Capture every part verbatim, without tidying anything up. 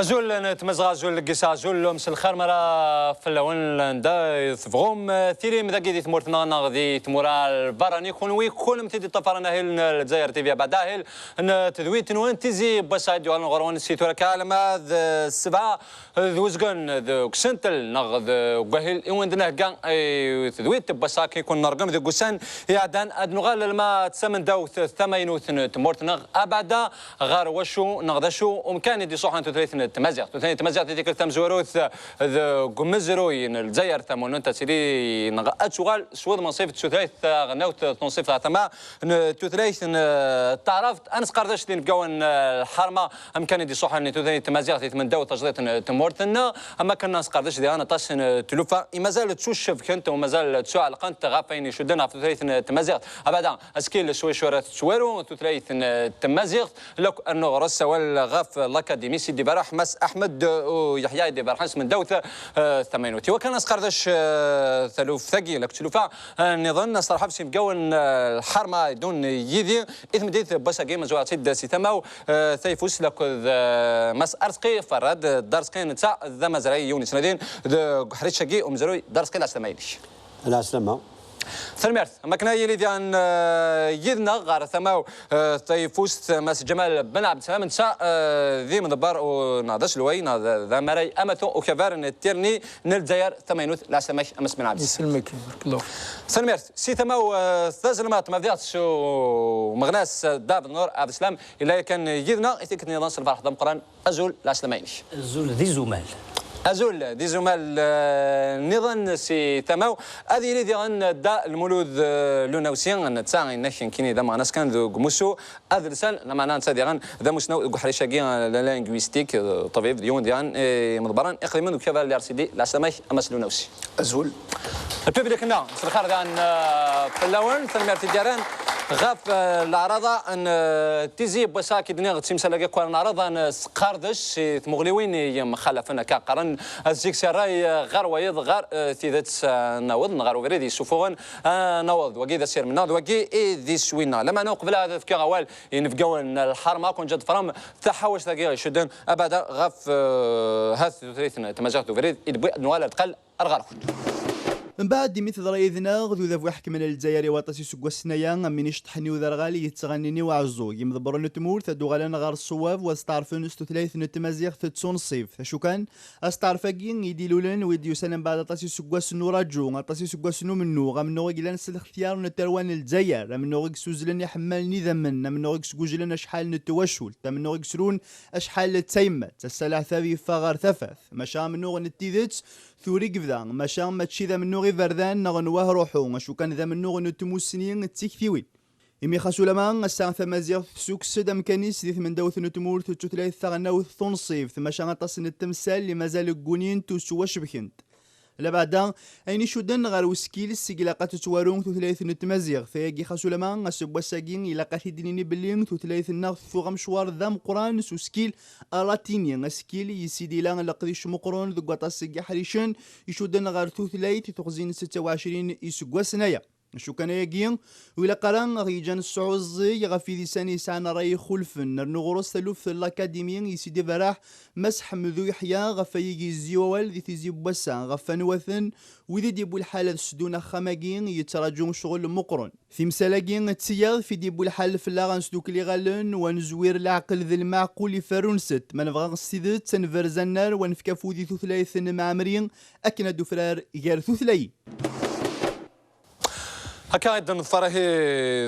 Azul n tmazɣa, azul n lgisa, azul n lum, s lxir mi ara fell-awen anda i tebɣum tilim, dagi di tmurt-nneɣ neɣ di tmura n lbarrani, kunwi kunemti d-iṭṭafaren ahil n Lezzayer T V, abeɛda ahil n tedwilt-nwen Tizi n wass-a i d-yuɣalen ɣur-wen si tura kan alamma d ssebɛa d uzgen deg usentel neɣ deg wahil i wen-d-nhegga i tedwilt n wass-a akken i kun-nergem deg ussan iɛeddan. Ad nuɣal alamma d tamendawt tamaynut n tmurt-nneɣ, abeɛda ɣer wacu neɣ d acu umkan i d-iṣuḥen tutlayt n tmaziɣt. Tutlayt n tmaziɣt i tikkelt tamezwarut deg umezruy n Lezzayer tamunent ad tili neɣ ad tuɣal s wudem n ṣṣif n tutlayt taɣelnawt tunṣibt ɣer tama n tutlayt n taɛrabt. Ad nesqerdec d inebgawen n lḥerma amkan i d-iṣuḥen i tutlayt n tmaziɣt di tmendawt tajdiṭ n tmurt-nneɣ, am akken ad nesqerdec diɣen aṭas n tlufa i mazal ttucebkent u mazal ttuɛelqent ɣef wayen icudden ɣef tutlayt n tmaziɣt. Abeɛda, askil s wacu ara tettwaru tutlayt n tmaziɣt, lakk rnu ɣer-s awal ɣef l'Académie Sidi Berraḥ, Mass Aḥmed u Yeḥya i d-iberrḥen s tmendawt, eh, tamaynut. Iwakken ad nesqerdec, eh, taluft-agi, lakk tlufa, eh, nniḍen, asterḥeb s inebgawen, eh, lḥerma iddun yid-i i tmeddit n wass-agi, mazwar-tt-id si tama-w, eh, Tayfust, lakk d, eh, Mass Arezqi Ferrad, eh, Darezqi netta d amazray yiwen yettnadin deg uḥric-agi umezruy. Darezqi, lɛeslama-inek. Lɛeslama. Tanemmirt. Am akken ad yili diɣen, eh, yid-neɣ ɣer tama-w, eh, Tayfust, Mass Ǧamal Ben Ɛebdeslam, netta, eh, d imḍebber u-, neɣ d aselway neɣ d, d amaray amatu ukabar n tirni n Lezzayer tamaynut. Lɛeslama-k a Mass Ben Ɛebdeslam. Iselmek, barakallahu. Tanemmirt. Si tama-w, eh, tazelmaḍt, ma bdiɣ s umeɣnas, eh, Dda Benur Ɛebdeslam, yella yakan yid-neɣ i tikkelt nniḍen s lferḥ d ameqqran. Azul, lɛeslama-inek. Azul d izumal. Azul d izumal, eh, nniḍen si tama-w. Ad yili diɣen Dda Lmulud, eh, Lunawsi, netta inek nekkini d ameɣnas kan deg umussu adelsan, lameɛna netta diɣen d amusnaw deg uḥric-agi, eh, la linguistique, eh, ṭṭbib, d yiwen diɣen, eh, imḍebbren iqdimen deg ukabar n l'R C D. Lɛeslama-k a Mass Lunawsi. Azul. Lpiblik-nneɣ, s lxir diɣen, eh, fell-awen, tanemmirt i d-yerran ɣef, eh, leɛraḍa n, eh, Tizi n wass-a, akken d-nniɣ d timsal-agi akk ara neɛreḍ ad nesqerdec si tmuɣliwin yemxalafen, akka qqaren zik si ṛṛay, eh, ɣer wayeḍ, ɣer, eh, tidet, eh, ad naweḍ, neɣ ɣer ubrid yessufuɣen, eh, ad naweḍ. D wagi i d asirem-nneɣ, d wagi i d iswi-nneɣ. Lameɛna uqbel ad fkiɣ awal i yinebgawen n lḥerma, ad ken-ǧǧeɣ ad tfehmem taḥawact-agi icudden abeɛda ɣef, eh, hat tutlayt n tmaziɣt d ubrid i d-wwi ad nuɣal ar deqqal. Ar ɣer-kent. Mbeɛd imi teḍra yid-neɣ, d udabu iḥekmen Lezzayer i waṭas iseggasen aya, am win iceṭṭḥen i uderɣal i yettɣanin i uɛeẓẓug, imḍebbren n tmurt ad d-uɣalen ɣer ṣṣwab, u ad steɛṛfen s tutlayt n tmaziɣt d tunṣibt. Acu kan, asteɛṛef-agi i d-ilulen, wi d-yusan mbeɛd aṭas iseggasen n uraǧu, aṭas iseggasen n umennuɣ, amennuɣ i yellan s lextyar n tarwa n Lezzayer, amennuɣ i yessuzzlen iḥemmalen idammen, amennuɣ i yesgujlen acḥal n twacult, amennuɣ i yesrun acḥal d tayemmat. Ass-a leɛtab yeffeɣ ɣer tafat, maca amennuɣ n tidet tura i yebda, maca mačči d amennuɣ iberdan neɣ n wahruḥu, acu kan d amennuɣ n tmussni d tiktiwin. Imi xas ulama ass-a tamaziɣt tessukkes-d amkan-is di tmendawt n tmurt d tutlayt taɣelnawt tunṣibt, maca aṭas n temsal i mazal ggunint u ttwacebkent. Labeɛda, ayen icudden ɣer usekkil seg ilaq ad tettwaru tutlayt n tmaziɣt, ayagi xas ulama aseggas-agi ilaq ad t-id-nini belli tutlayt-nneɣ tuɣ amecwar d ameqqran s usekkil alatini, asekkil yessidila leqdic meqqren deg waṭas seg iḥricen icudden ɣer tutlayt i teɣzi n setta u ɛecrin iseggasen aya. Acu kan ayagi, ur ilaq ara ad ɣ-yeǧǧ ad nesɛuẓẓeg ɣef yidisan yesɛan ṛṛay ixulfen, rnu ɣur-s taluft n l'Académie i s-id-iberreḥ Mass Ḥmed U Yeḥya ɣef wayagi yezzi wawal di Tizi n wass-a, ɣef wanwa-ten wid i d-yewwi lḥal ad sdun axxam-agi yettraǧu ccɣel meqqren. Timsal-agi d tiyaḍ fi d-yewwi lḥal fell-aɣ ad nesdukkel iɣallen u ad nezwir leɛqel d lmeɛqul iferrun set, ma nebɣa s tidet ad nberrez annar u ad nefk afud i tutlayt n Mɛemmri akken ad d-tufrar gar tutlayin. Akka i d-neḍfer ahi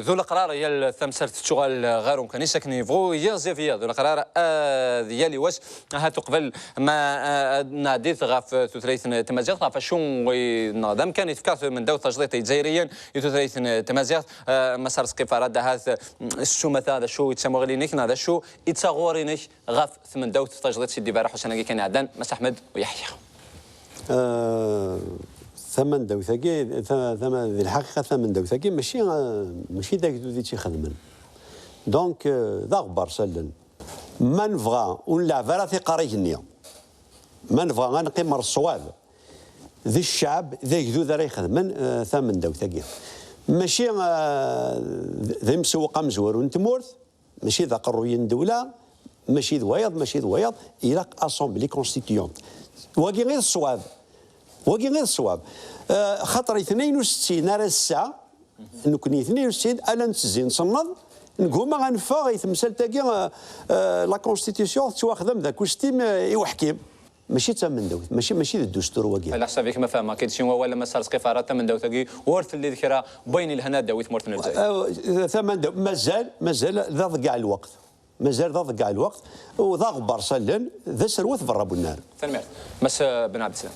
d uleqrar, yal tamsalt tettuɣal ɣer umkan-is akken yebɣu yiɣzif yiḍ uleqrar, ad yali wass. Ahat uqbel ma, eh, ad nɛeddit ɣef tutlayt n tmaziɣt, ɣef acu i, neɣ d amkan i tefka tmendawt tajdiṭ i Yizzayriyen i tutlayt n tmaziɣt, eh, Mass Arezqi Ferrad, ahat, mm, s umata d acu i d tamuɣli-inek neɣ d acu i d taɣuri-inek ɣef tmendawt tajdiṭ Sidi Berraḥ ussan-agi kan iɛeddan, Mass Aḥmed U Yeḥya. Eh, tamendawt-agi, ta-, tama-, di lḥaqiqa tamendawt-agi mačči, eh, mačči d agdud i tt-ixedmen. Donc, eh, d aɣebbar s allen. Ma nebɣa ur nleɛɛeb ara tiqar igenni, ma nebɣa ad neqqim ɣer ṣṣwab, d cceɛb, d agdud ara ixedmen, eh, tamendawt-agi. Mačči, eh, d, d imsewweq amezwaru n tmurt, mačči d aqerruy n ddewla, Mačči d wayeḍ, mačči d wayeḍ, ilaq assemblée constituante. Wagi i d ṣṣwab. Wagi i d ṣṣwab. Eh, xaṭer i tnayen u settin ar ass-a, nekkni tnayen u settin, ala nettezzi nsenneḍ, neguma ad neffeɣ i temsalt-agi, eh, eh, la constitution tettwaxdem d akustim, eh, i uḥkim. Mačči d tamendawt, mačči, mačči d ddustur wagi. Ala ḥsab-ik ma fehmeɣ-k-id s wawal, a Mass Arezqi Farhat, tamendawt-agi ur telli d kra n wayen ilhan ad d-tawi tmurt n Lezzayer. Eh, tamendawt, mazal, mazal d aḍeggeɛ lweqt. Mazal d aḍeggeɛ lweqt, u d aɣebbar s allen, d aserwet berra bunnar. Tanemmirt. Mass, eh, Ben Abdeslam.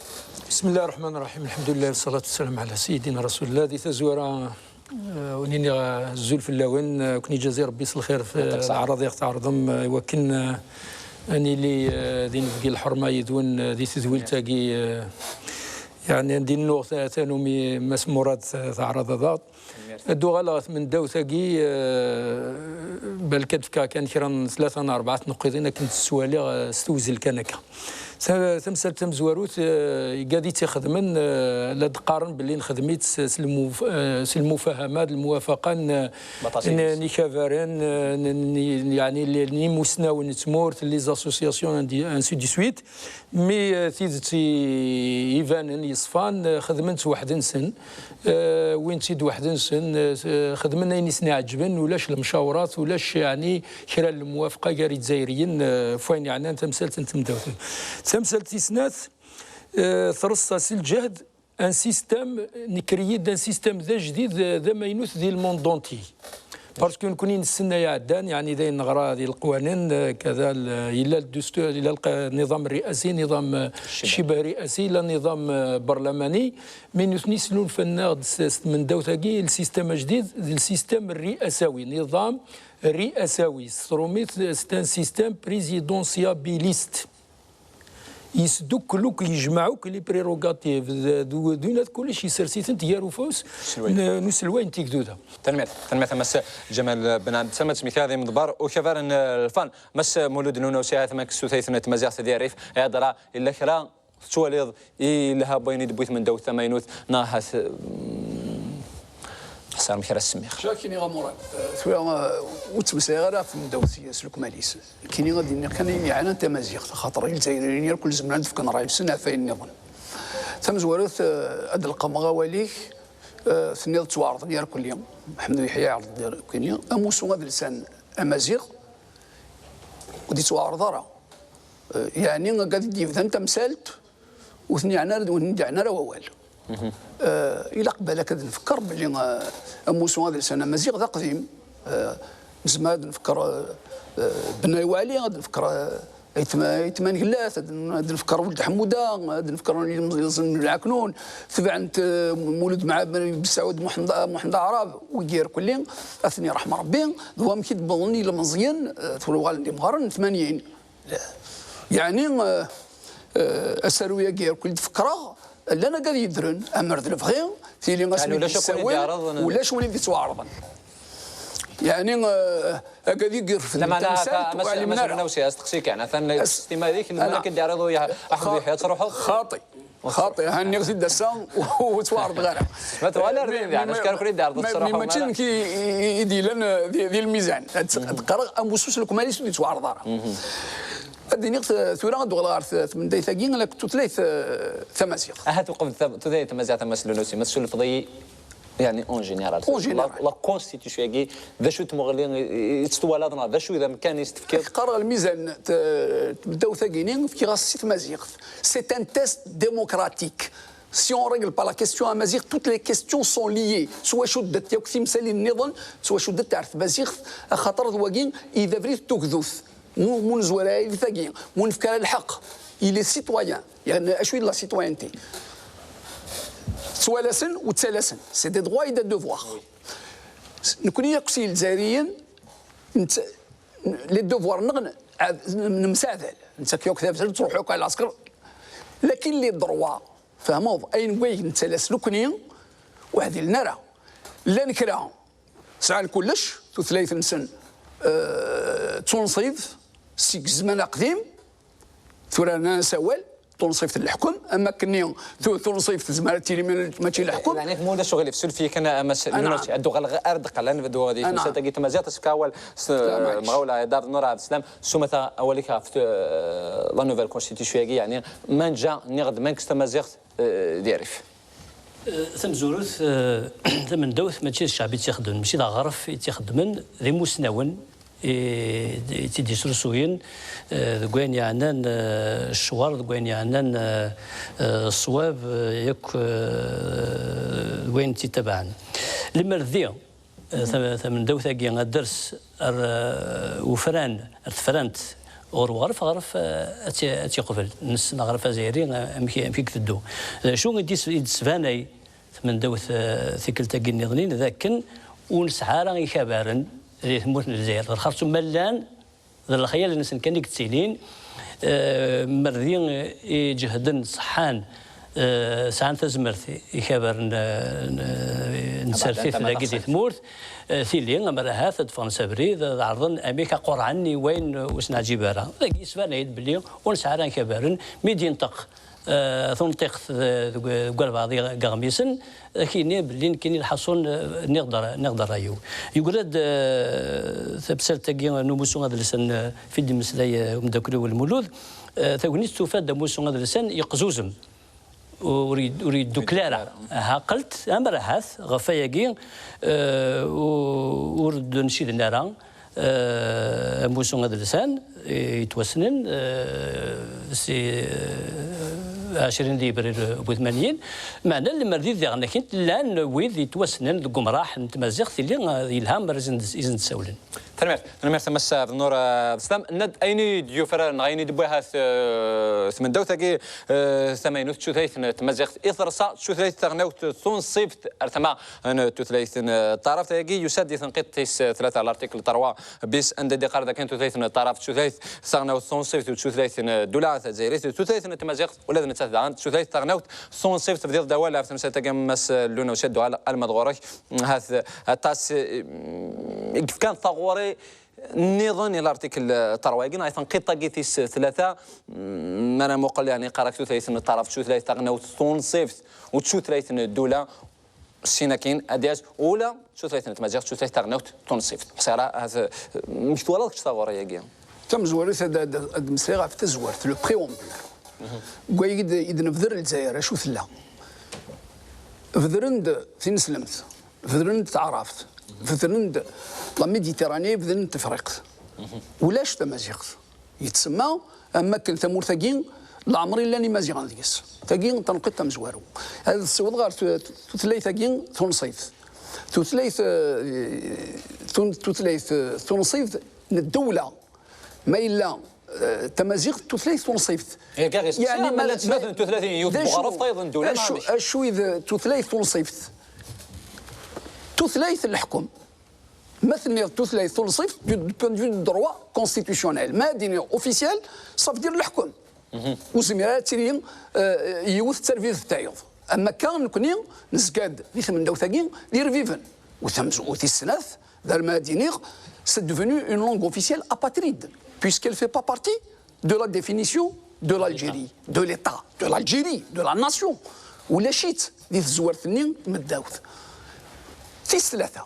بسم الله الرحمن الرحيم. الحمد لله والصلاة والسلام على سيدنا رسول الله. Di tazwara, eh, wen-iniɣ, eh, azul fell-awen, eh, ken-ijazi Rebbi s lxir f leɛraḍ i ɣ-tɛerḍem, eh, i wakken, eh, ad nili, eh, d inebgi lḥerma yid-wen, eh, di tedwilt-agi, eh, yeɛni anda i nennuɣ ta-, tanumi Mass Murad, eh, teɛreḍ ad aɣ-d. Ad d-uɣaleɣ ɣer tmendawt-agi, eh, balak ad d-fkeɣ kan kra n tlata neɣ rebɛa tneqqiḍin akken tt-ttwaliɣ, eh, s tewzel kan akka. Ta-, tamsalt tamezwarut, eh, igad i tt-ixedmen, eh, la d-qqaren belli nexdem-itt s, s lmuf-, eh, s lmufahama d lmuwafaqa n, n, n ikabaren, eh, n, n, yeɛni n, n imusnawen n tmurt, les associations, ainsi de suite. Mi, eh, tidet i, ibanen, yeṣfan, eh, xedmen-tt weḥd-nsen, eh, wwin-tt-id weḥd-nsen, eh, s-, eh, xedmen ayen i sen-iɛeǧben, ulac lemcawrat, ulac, yeɛni, kra n lemwafqa gar Izzayriyen, eh, f wayen yeɛnan tamsalt n tmendawt. Tamsalt tis snat, eh, treṣṣa s lǧehd un système, nekker-iyi-d un système d ajdid, d amaynut di le monde entier. Parce que nekkni nessen ay iɛeddan, yeɛni d ayen neɣra di leqwanen, eh, kada l-, yella ddustur, yella lqa-, nniḍam rriasi, nniḍam, eh, cibeh rriasi, yella nniḍam, eh, berlamani. Mi nutni slunfan-aɣ-d s, s tmendawt-agi, le système ajdid, d le système rriasawi, nniḍam rriasawi. S trumit, c'est un système présidentiabiliste. Yesdukkel akk, yejmeɛ akk les prérogatives d, d, d winat kullec, yessers-itent gar ufus n, n uselway n tigduda. Tanemmirt, tanemmirt a Mass Ǧamal Ben Ɛebd Ssamad, ttmektiɣ ad imḍebber ukabar n, eh, lfan. Mass Mulud Lwenawsi, ha-t-am-ak s tutlayt n tmaziɣt di rrif, ay adra, illa kra tettwaliḍ ilha n wayen i d-tewwi tmendawt tamaynut, neɣ ahat, mm, xsar amek ara s-semmiɣ. Akken iɣa Murad, eh, tura, eh, ur ttmeslayeɣ ara ɣef tmendawt s, s lekmal-is. Nekkini ad d-iniɣ kan ayen yeɛnan tamaziɣt, axaṭer Izzayriyen irkul zemren ad d-fken ṛṛay-nsen ɣef wayen nniḍen. Tamezwarut, eh, ad d-leqqmeɣ awal-ik, eh, tenniḍ ttwaɛerḍen irkelli. Ḥmed Uyeḥya iɛerḍ-d irkelli. Amussu adelsan amaziɣ ur d-ittwaɛreḍ ara. Eh, yeɛni, agad i d-yebdan tamsalt, ur ten-yeɛni ara, ur ten-yeɛni ara wawal. Eh, ilaq balak ad nfekker belli, eh, amussu adelsan amaziɣ d aqdim. Eh, nezmer ad nfekker, eh, eh, Bennay Waɛli, ad nfekker, eh, Aytma, Aytma n Gellat, ad n-, ad nfekker Weld Ḥemmuda, ad nfekker Ilmeẓ-, Ilmeẓyen n Lɛeknun, tebɛent, eh, Mulud Mɛa-, Ben Saɛud Muḥend, Muḥend Aɛrab, wigi irkelli, ad ten-iṛḥem Ṛebbi, d wamek i d-wwḍen yilmeẓyen, eh, tura uɣalen d imɣaren n tmanyin. Yeɛni, eh, eh, asaru-agi akk i d-fekkreɣ, llan agad yeddren, amer d lebɣi, tili asmi d-yessawel, ulac win i d-yettwaɛerḍen. Yeɛni, eh, agad i yerfed tamsalt, ur ɛlimen ara. Asteqsi kan, atan s timadik, lmulak i d-iɛriḍ Ḥmed Uyeḥya, ad truḥeḍ? Xaṭi. Xaṭi, ha nniɣ-t-id ass-a, ur ttwaɛerḍeɣ ara. Ma tuɣal ar din, yeɛni, acku ur d-iɛreḍ. Mi mačči d nekk i, i, i d-yellan, eh, di, di lmizan. Ad tt-, ad qqareɣ amussu s lekmal-is ur d-ittwaɛreḍ ara. Ad d-iniɣ t-, tura ad d-uɣaleɣ ɣer t-, tmendayt-agi, la tutlayt, eh, tamaziɣt. Ahat uqbel ta-, tutlayt tamaziɣt, a Mass Lwenawsi, ma tessulfeḍ-iyi, yeɛni, en général. En général. La, la constitution-agi, d acu tmuɣli i, i, i tt-twalaḍ, neɣ d acu i d amkan i s-tefkiḍ? Qqareɣ lmizan, t-, tmendawt-agi-ni, fkiɣ-as si tmaziɣt. C'est un test démocratique. Si on règle pas la question amaziɣt, toutes les questions sont liées. S wacu ddant yakk timsalin nniḍen, s wacu ddant ar tmaziɣt, axaṭer d wagi i d abrid n tugdut. Mu, mu nezwar ara di tagi, mu nefka ara lḥeqq, il est citoyen. Yeɛni, acu i d la citoyenneté? Tettwalasen u ttalasen. C'est des droits et des devoirs. Nekkni yakk si Lezzairiyen, nett-, les devoirs-nneɣ n-, nemsaɛdal. Nettak yakk tabzert, nettruḥ yakk ɣer lɛesker. Lakin les droits, fehmeḍ, ayen n wayeg nettalas nekkni, ur ɛdilen ara. Llan kra sɛan kullec, tutlayt-nsen, eh, d tunṣibt seg zzman aqdim, tura rnan-as awal, Tunṣibt n leḥkem, am akkenni tu-, tunṣibt tezmer ad tili ma-, mačči leḥkem. Yeɛni, ma ulac uɣilif, suref-iyi kan, a Mass Luna, ad uɣaleɣ ar deqqal, ad nebdu di temsalt-agi n tmaziɣt, ad s-fkeɣ awal s mɣawla Iḍar Nura Ɛebd Slam, s umata awal-ik ɣef, eh, la nouvelle constitution-agi, yeɛni, ma neǧǧa, nniɣ-d, ma nekkes tamaziɣt, eh, di rrif. Eh, tamezwarut, eh, tamendawt mačči d ccɛeb i tt-ixeddmen, mačči d aɣref i tt-ixeddmen, d imusnawen i, i tt-id-yesrusuyen, eh, deg wayen yeɛnan, eh, ccwer, deg wayen yeɛnan, eh, eh, ṣṣwab, eh, yakk, eh, d wayen tt-ittabaɛen. Lemmer d di, eh, ta-, tamendawt-agi ad d-ters ar, eh, ufran, ar tefrant ɣer uɣref, aɣref, eh, ad tt-, ad tt-iqbel. Nessen aɣref azzayri, eh, amek, amek i iteddu. D acu i d-is-, i d-tesbanay tmendawt, eh, tikkelt-agi nniḍen, d akken ur nesɛi ara ikabaren di tmurt n Lezzayer. D lxerṣum ma llan, d lexyal-nsen kan i yettilin. Eh, merdi iǧehden ṣeḥḥan, eh, sɛan tazmert ikabaren, eh, n, n tsertit dagi di tmurt. Eh, tili, amer ahat ad d-ffɣen s abrid, ad ɛerḍen amek ad qurɛen i wayen ur sen-ɛǧib ara. Dagi yesbanay-d belli ur nesɛi ara ikabaren. Mi d-yenṭeq eh, tunṭiqt d-, deg, deg walbeɛḍ i-, iɣmisen, ad ak-yini belli nekkini lḥaṣun, eh, nniɣ-d ra-, nniɣ-d ṛṛay-iw. Yeggra-d, eh, tamsalt-agi n umussu adelsan, eh, fi d-yemmeslay, eh, umeddakel-iw Lmulud, eh, tagnit tufa-d amussu adelsan yeqzuzem. Ur yed-, ur yeddukel ara. Aha, qqelt, amer ahat, ɣef wayagi, eh, u-, ur d-nciden ara. Eh, amussu adelsan, eh, yettwassnen, eh, si, eh, ɛecrin di yebrir bu tmanyin, meɛna lemmer d diɣen akkin llan wid yettwassnen deg umraḥ n tmaziɣt, tili, eh, yelha mer i sen-d-, i sen-d-ssawlen. Tanemmirt, tanemmirt a Mass Ɛebdennur, eh, Beslam. Nna-d ayen i d-yufraren, neɣ ayen i d-tewwi ahat, eh, tmendawt-agi, eh, tamaynut, d tutlayt n tmaziɣt i terṣa, d tutlayt taɣnawt tunṣibt ar tama n tutlayt n taɛrabt. Ayagi yusa-d di tenqiḍt tis tlata, l'article trois bis, anda i d-iqqar dakken tutlayt n taɛrabt d tutlayt taɣnawt tunṣibt, d tutlayt n ddula tazzayrit, d tutlayt n tmaziɣt ula d nettat daɣen d tutlayt taɣnawt tunṣibt. Tebdiḍ-d awal ɣef temsalt-agi a Mass Luna, usi ad d-uɣal alma d ɣur-k. Hat aṭas, eh, i yefkan taɣuri nniḍen i l'article trois-agi, neɣ i tenqiḍt-agi tis tlata, mm, mi ara muqel, yeɛni, yeqqar-ak tutlayt n taɛrabt d tutlayt taɣnawt tunṣibt, u d tutlayt n ddula. Syin akkin ad d-yas ula d tutlayt n tmaziɣt d tutlayt taɣnawt tunṣibt. Ḥṣiɣ ara ahat, eh, amek twalaḍ kečč taɣuri-agi? Tamezwarut, ad, ad, ad d-mmeslayeɣ ɣef tazwart, le préambule. Deg wayagi i d-, i d-nebder Lezzayer, acu tella. Bedren-d tineslemt, bedren-d taɛrabt, bedren-d la Méditerranée, bedren-d Tefriqt. Ulac tamaziɣt. Yettsemma am wakken tamurt-agi leɛmer i llan Imaziɣen deg-s. Tagi d tanqiḍt tamezwarut. Ad tessiweḍ ɣer tu-, tutlayt-agi tunṣibt. Tutlayt, eh, tun-, tutlayt, eh, tunṣibt n ddewla. Ma yella, eh, tamaziɣt d tutlayt tunṣibt. Yeɛni ma llant snat n tutlatin, yiwet n uɣref, tayeḍ n ddewla, acu, acu i d tutlayt tunṣibt? Tutlayt n leḥkem. Ma tenniḍ tutlayt tunṣibt, du, du point de vue du droit constitutionnel, ma ad iniɣ officiel, ça veut dire leḥkem. Ur zmireɣ ara ad tili, eh, yiwet d tarbibt tayeḍ. Am akka, nekni nezga-d di tmendawt-agi d irbiben. U tamz-, u tis snat, d arma ad iniɣ, c'est devenu une langue officielle apatride, puisqu'elle fait pas partie de la définition de l'Algérie, de l'État, de l'Algérie, de la nation. Ulac-itt di tezwart-nni n tmeddawt. Tis tlata,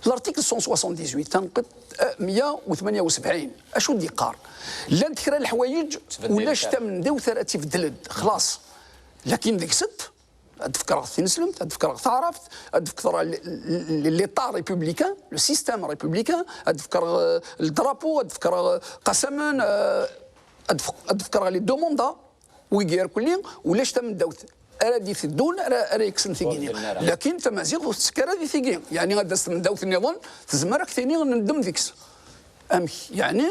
l'article cent soixante-dix-huit, tanqiḍt, eh, meyya u tmenya u sebɛin, acu d-yeqqar? Llant kra n leḥwayeǧ ulac tamendawt ara tt-ibeddlen, xlaṣ. Lakin deg-sent, ad d-fekreɣ tineslemt, ad d-fekreɣ taɛrabt, ad d-fekreɣ l-, l-, l'État républicain, le système républicain, ad d-fekreɣ, euh, le drapeau, ad d-fekreɣ, euh, qasamen, euh, ad d-fek-, ad d-fekreɣ les deux mandats, wigi irkelli, ulac tamendawt ara d-iteddun, ara, ara yekksen tigi-nni. Lakin tamaziɣt ur tettekk ara di tigi. Yeɛni ad d-tas tmendawt nniḍen, tezmer ad k-tini neddem deg-s. Amek? Yeɛni,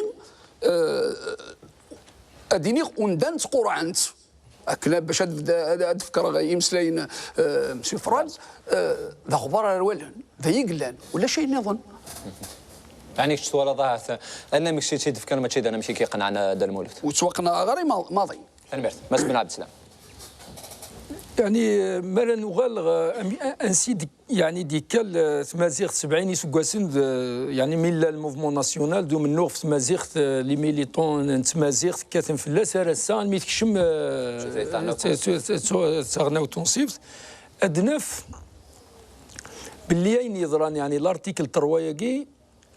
euh, ad iniɣ undan ttqurɛen-tt. Akken bac ad, ad, ad fkeɣ imeslayen, eh, Monsieur Fran, eh, d aɣbar ar wallen, d ay i yellan, ulac ayen nniḍen. Ɛni kečč twalaḍ ahat anamek i tt-id-fkan mačči d anamek i k-iqenɛen a Dda Lmulud? Ur ttwaqenɛeɣ ara i ma-, maḍi. Tanemmirt. Mass Ben Ɛebdeslam. Yeɛni, mi ara nuɣal ɣer, am-, ansi d-, yeɛni, d-ikka, eh, tmaziɣt sebɛin iseggasen d, yeɛni, mi yella le mouvement national d umennuɣ f tmaziɣt, eh, les militants n tmaziɣt kkaten fell-as ar ass-a, almi tekcem, eh, tutlayt taɣelnawt t-, t-, t-, t-, taɣelnawt tunṣibt, ad naf belli ayen yeḍran, yeɛni, l'article trois-agi,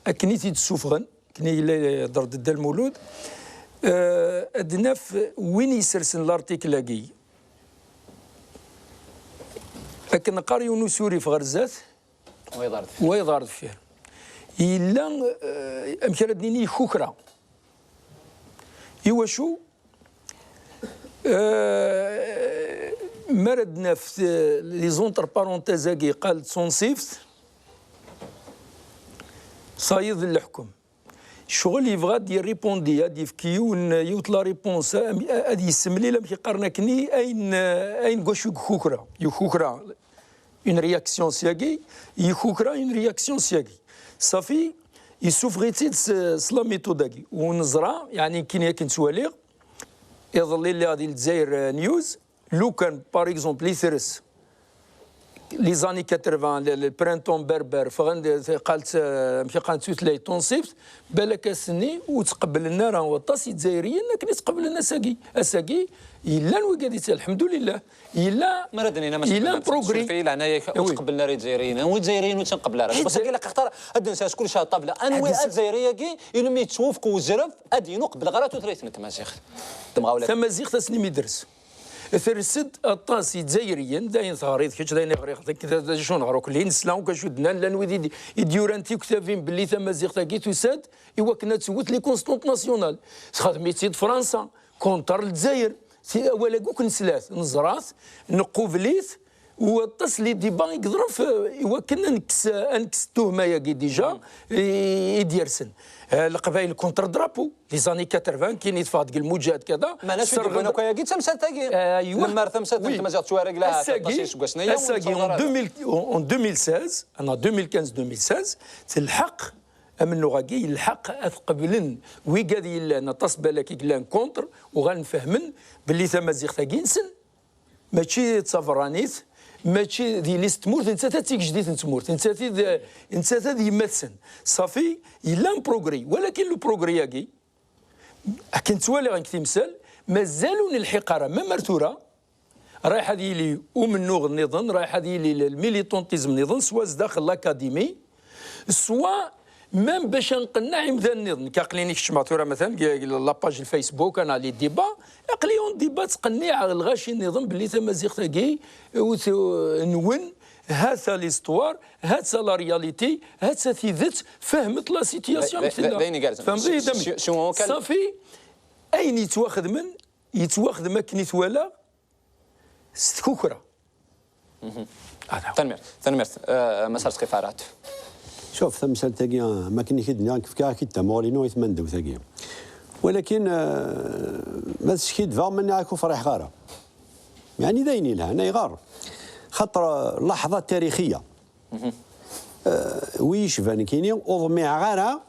akken i t-id-ssufɣen, akken i yella yehder-d Dda Lmulud, eh, ad naf win yessersen l'article-agi, akken neqqar, yiwen usurif ɣer zdat, wayeḍ ɣer deffir. Wayeḍ ɣer deffir. Yella, eh, amek ara d-nini, ikukra. Iwacu? Eh, mi ara d-naf, eh, les entre parenthèses-agi, qal d tunṣibt, tayeḍ n leḥkem. Ccɣel yebɣa ad d-irripondi, ad d-yefk yiwen, yiwet la réponse, am-, ad yessemlil, amek i qqaren akkenni, ayen, ayen deg wacu i ikukra. Ikukra une réaction syagi, ikukra une réaction syagi. Safi, yessufeɣ-itt-id s, s la méthode-agi. U neẓra, yeɛni, kini akken ttwaliɣ, iḍelli lliɣ di Lezzayer, eh, News, lukan, par exemple, i tres, les années quatre-vingts, le, le printemps berbère, ffɣen-d, qalt, eh, amek i qqaren, tutlayt tunṣibt, balak ass-nni ur tt-qebblen ara waṭas Izzayriyen akken i tt-qeblen ass-agi. Ass-agi, yellan wigad i tt-, lḥemdulillah. Yella, mi ara d-nini, ma yella tqebbel, progrès. Suref-iyi, leɛnaya-k, ur tqebblen ara Izzayriyen. Anwa Izzayriyen ur tt-nqebbel ara? Parce que ilaq axaṭer ad d-nessers kullec ɣer ṭṭabla. Anwa Izzayri-agi iwumi yettwefk uzref ad yini ur qebbleɣ ara tutlayt n tmaziɣt? Tamaziɣt ass-nni mi dres. Ters-d aṭas Izzayriyen, d ayen teɣriḍ kečč, d ayen i ɣriɣ, d acu neɣra akk, nesla akk acu d-nnan, llan wid i d-, i d-yuran tiktabin belli tamaziɣt-agi tusa-d i wakken ad tewwet les constantes nationales. Texdem-itt-id Fransa, contre Lezzayer. Si, awal-agi akk nesla-t, neẓra-t, nqubel-it, u aṭas les débats i yeḍran f-, i wakken ad nekkes, ad nekkes tuhma-agi déjà, i, i d-yersen. Eh, Leqbayel contre drapeau, les années quatre-vingts, kini teffeɣ deg lmuǧahed kada. Meɛna acu i d-yewwin akk ayagi d tamsalt-agi. Lemmer tamsalt n tmaziɣt ttwareg laha aṭas iseggasen aya, ur nettẓalla ara. En deux mille, en deux mille seize, neɣ deux mille quinze, deux mille seize, telḥeq, amennuɣ-agi yelḥeq ad qeblen wigad yellan, aṭas balak i yellan contre, uɣalen fehmen belli tamaziɣt-agi nsen. Mačči d taberranit, mačči d yelli-s n tmurt, nettat d tigejdit n tmurt, nettat i d, nettat d yemma-tsen. Safi, yella un progrès, walakin le progrès-agi, akken ttwaliɣ deg timsal, mazal ur nelḥiq ara, même ar tura, rayeḥ ad yili umennuɣ nniḍen, rayeḥ ad yili le militantisme nniḍen, swa zdaxel l'académie, swa même bac ad nqenneɛ imdanen nniḍen. Nekk aql-in i kecmeɣ tura, matan, deg, deg la page n Facebook, ana les débats, aql-i en débat, ttqenniɛeɣ lɣaci nniḍen belli tamaziɣt-agi, ur t-, nwen, ha-tt-a l'histoire, ha-tt-a la réalité, ha-tt-a tidet, fehmet la situation amek tella. Fehmeḍ-iyi-d amek? Safi, ayen yettwaxedmen, yettwaxdem akken i t-walaɣ, s tkukra. Tanemmirt, tanemmirt, eh, Mass Arezqi Ferhat. Cuf, tamsalt-agi, am akken i k-id-nniɣ, nekk fkiɣ-ak-id tamuɣli-inu i tmandawt-agi. Walakin, eh, ma teskiddbeɣ, ma nniɣ-ak ur friḥeɣ ara. Yeɛni d ayen yelhan, ayɣer? Xaṭer, eh, laḥḍa tarixiya. Eh, wi yecban kini, ur ḍmiɛeɣ ara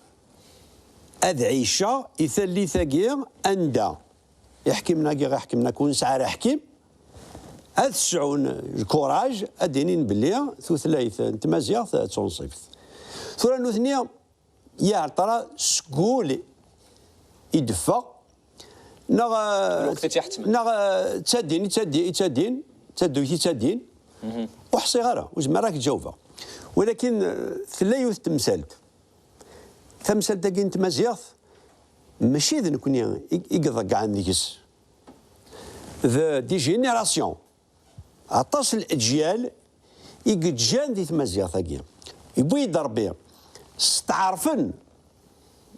ad ɛiceɣ i tallit-agi anda iḥkimen-agi ɣ iḥkimen akk ur nesɛi ara aḥkim, ad sɛun lkuraj ad d-inin belli tutlayt n tmaziɣt d tunṣibt. Tura nutni yeɛṭer seg wul i d-ffeɣ, neɣ, neɣ, eh, ttadin, i ttadin, i ttadin, ttaduyt i ttadin, ur ḥṣiɣ ara, ur zmireɣ ad k-ǧawbeɣ. Walakin, eh, tella yiwet temsalt. Tamsalt-agi n tmaziɣt, mačči d nekni i, i iḍeggɛen deg-s. D des générations. Aṭas n leǧyal i yeǧǧan di tmaziɣt-agi. Yewwi-d Ṛebbi, steɛṛfen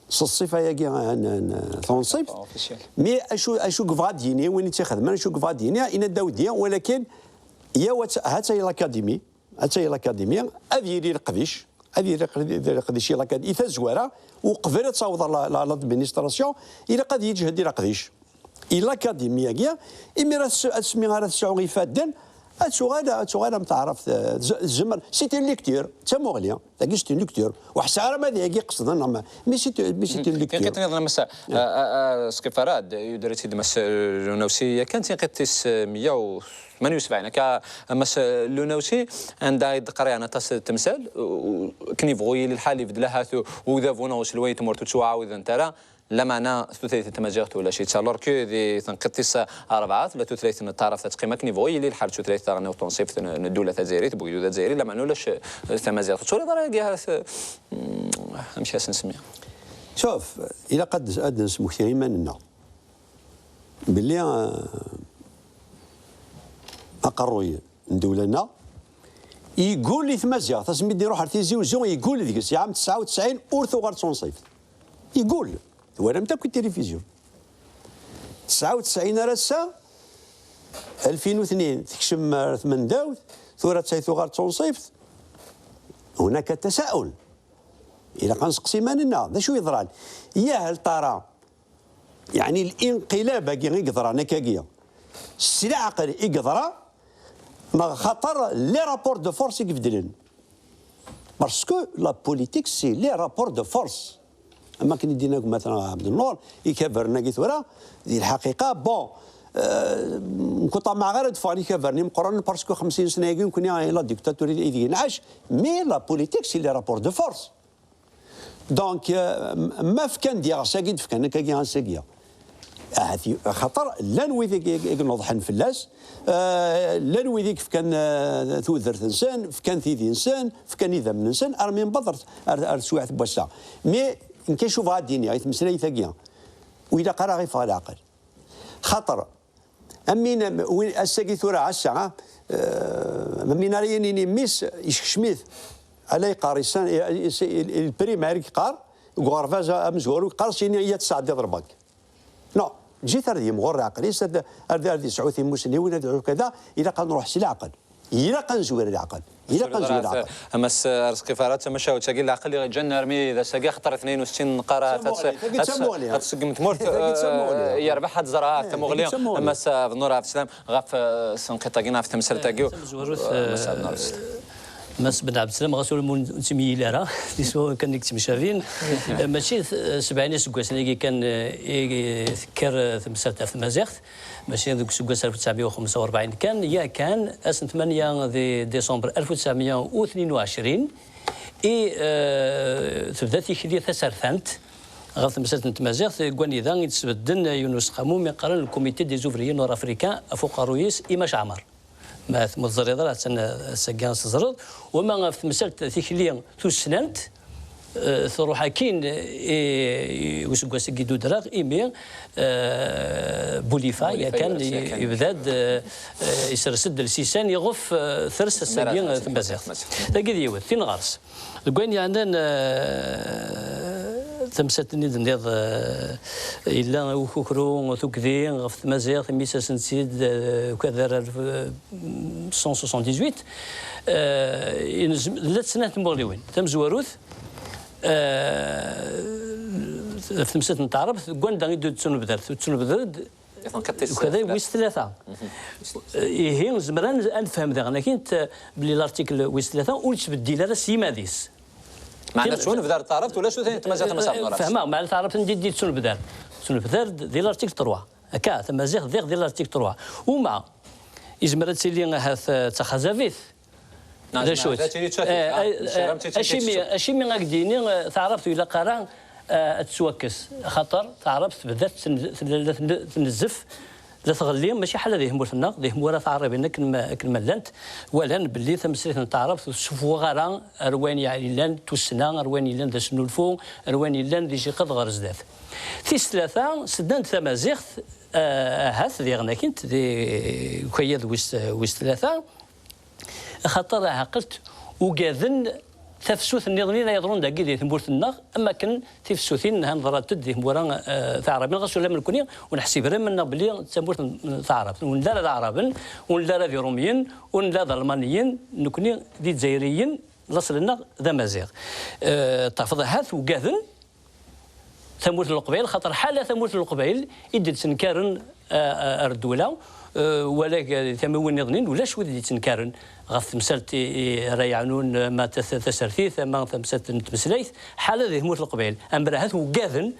s ṣṣifa-agi n, n, tunṣibt. Mi acu, acu yebɣa ad d-yini, win i tt-ixedmen, acu yebɣa ad d-yini, yenna-d awdi, walakin yaw, ha-tt-a, ha-tt-a l'Académie, ha-tt-a l'Académie, ad yili leqdic, ad yili leqdic i l'Académie, i tazwara, uqbel ad taweḍ la, la, l'administration, ilaq ad yeǧhed i leqdic. I l'Académie-agi, imir ad s-, asmi ara tesɛu ifadden, Ad tuɣal, ad tuɣal am taɛrabt, eh, tz-, tzemmer, c'est une lecture, d tamuɣli, tagi c'est une lecture. Ur ḥṣiɣ ara ma d ayagi qesden, neɣ ma, mais c'est, mais c'est une lecture. Tiqit nniḍen, a Massa, a, a, a, Sqif Arad, yuder-itt-id Mass Lunawsi, yakan tiqit tis, eh, meyya u tmanya u sebɛin, akka, a Mass Lunawsi, anda i d-qqar yeɛni aṭas n temsal, u, u, akken yebɣu yili lḥal, ibeddel ahat u, udabu neɣ uselway n tmurt ur ttwaɛawdent ara, lameɛna tutlayt n tmaziɣt ulac-itt. Alors que di tenqiḍt tis rebɛa, tella tutlayt n taɛrabt ad teqqim akken yebɣu yili lḥal, tutlayt taɣelnawt tunṣibt n, n ddula tazzayrit, n wegdud azzayri, lameɛna ulac, eh, tamaziɣt. Ur turiḍ ara agi ahat, eh, mm, amek ad s-nsemmi? Šuf, ilaq ad, ad nesmekti iman-nneɣ belli, eh, aqerruy n ddula-nneɣ yeggul i tmaziɣt. Asmi d-iruḥ ar Tizi Uzzu, yeggul deg-s. Yeɛam tesɛa u tesɛin ur tuɣal d tunṣibt. Yeggul. Twalamt akk i tilifizyu. Tesɛa u tesɛin ar ass-a, alfin u tnin, tekcem ar tmendawt, tura ttay tuɣal d tunṣibt. هناك تساؤل. Ilaq ad nseqsi iman-nneɣ, d acu yeḍran? Yah, hal tara, yeɛni, linqilab-agi i yeḍran akkagi, s leɛqel i yeḍra, neɣ xaṭer les rapports de force i ibeddlen? Parce que la politique, c'est les rapports de force. Am akken i d-yenna gma-tneɣ Ɛebdennur, ikabren-agi tura, di lḥaqiqa, bon, euh, nekk ur ṭamaɛeɣ ara ad ffɣen ikabren imeqqranen, parce que xemsin sna-agi nekni, la dictature ideg nɛac, mais la politique, c'est les rapports de force. Donc, euh, ma fkan d iɣes-agi d-fkan akkagi ass-agi, ahat y-, axaṭer llan wid i, i, i ineḍḥen fell-as, euh, llan wid i yefkan, euh, tudert-nsen, fkan tidi-nsen, fkan idammen-nsen, armi newweḍ ar, ar, ar teswiɛt n wass-a. Mais nekk acu bɣa ad d-iniɣ i tmeslayt-agi, ur ilaq ara ɣ-iffeɣ leɛqel. Xaṭer, am win, am win ass-agi tura, ass-a, ah, euh, am win ara yinin mmi-s, yeskcem-it. Ala yeqqar, isan, i, i, i, il prime, ara yeqqar, deg uɣerbaz amezwaru, yeqqar, sini, i ad tesɛeddiḍ lbank. Non, ǧǧet ar d yimɣur leɛqel-is, ad, ad, ad yesɛu timusniwin, ad yesɛu kada, ilaq ad nruḥ s leɛqel. Ilaq ad nezwir leɛqel. Ilaq ad nezwir leɛqel. A Mass Arezqi Farhat, tamacahut-agi n leɛqel i ɣ-iǧǧan armi d ass-agi, axaṭer i tnin u settin neqqar ahat ad, ad, ad tseggem tmurt, eh, yerbeḥ ad ẓreɣ ahat tamuɣli. A Mass Bennour Ɛebdeslam, ɣef, eh, tenqiḍt-agi neɣ ɣef temsalt-agi, eh, Mass Bennour Ɛebdeslam. Mass Ben Ɛebdeslam, ɣas ur, ur nettemyil ara, d ismawen kan i yettemcabin. Eh, mačči t-, sebɛin iseggasen-agi kan, eh, i tekker, eh, temsalt ɣef tmaziɣt, mačči deg useggas alef u tesɛemya u xemsa u rebɛin kan, yakan, ass n tmanya di décembre alef u tesɛemya u tnin u ɛecrin, i, eh, tebda tikli tasertant ɣef temsalt n tmaziɣt, deg wanida i d-sbedden yiwen n useqqamu mi qqaren le Comité des Ouvriers Nord-Africains ɣef uqerruy-is Imma Ceɛmer. Ma tmu teẓriḍ ara, attan ass-agi ad teẓreḍ. Wama ɣef temsalt tikli tussnant, eh, truḥ akkin i, i useggas-agi d-udreɣ, imi, eh, Bulifa, Bulifa yakan, yebda-d, eh, eh, isers-d lsisan iɣef, eh, ters ass-agi, eh, tmaziɣt. Tagi d yiwet, tin ɣer-s. Deg wayen yeɛnan, eh, tamsalt-nni d-tenniḍ, eh, yella ukukru, tukdi ɣef tmaziɣt, imi ssasen-tt-id, eh, ukader alef, eh, cent soixante-dix-huit, eh, inezm-, llant snat tmuɣliwin. Tamezwarut, eh, ɣef temsalt n taɛrabt, deg wanda i d-tettunebder, tettunebder-d ukad-agi wis tlata. Ihi, nezmer ad n-, ad nefhem daɣen akkin belli l'article wis tlata ur yettbeddil ara s yiman-is. Meɛna tettunebder taɛrabt, ulac ur tmaziɣt, a Mass Ɛebdennur. Fehmeɣ, meɛna taɛrabt anda i d-tettunebder? Tettunebder di l'article trois. Akka, tamaziɣt diɣ di l'article trois. Uma, yezmer ad tili ahat, eh, d taxazabit. D acu-tt? Eh, eh, acimi, acimi ad k-d-yini, eh, taɛrabt ur ilaq ara, eh, ad tettwakkes? Axaṭer taɛrabt tebda ten-, ten-, la ten-, tnezzef, la tɣelli, mačči ḥala di tmurt-nneɣ, di tmura taɛrabin akken ma, akken ma llant, walan belli tameslayt n taɛrabt ur tessuffuɣ ara ar wayen yellan d tussna, ar wayen yellan d asnulfu, ar wayen yellan d iciqeḍ ɣer zdat. Tis tlata, seddan-d tamaziɣt, eh, ahat diɣen akkin di ukayad wis, wis tlata, axaṭer ɛeqlet ugaden tafsut nniḍen i la yeḍrun dagi di tmurt-nneɣ, am akken tifsutin han ḍrant-d di tmura, eh, taɛrabin, ɣas ula ma nekni ur neḥsib ara iman-nneɣ belli d tamurt n, n taɛrabt. Ur nelli ara d aɛraben, ur nelli ara d irumyen, ur nelli ara d almaniyen, nekni d izzayriyen, laṣel-nneɣ d amaziɣ. Eh, tafeḍ ahat ugaden tamurt n Leqbayel, xaṭer ḥala tamurt n Leqbayel i d-yettenkaren ar ddula, wala tamiwin nniḍen, ulac wid d-yettenkaren ɣef temsalt i ara yeɛnun, ma tasertit, ma tamsalt n tmeslayt, ḥala di tmurt n Leqbayel. Amer ahat uggaden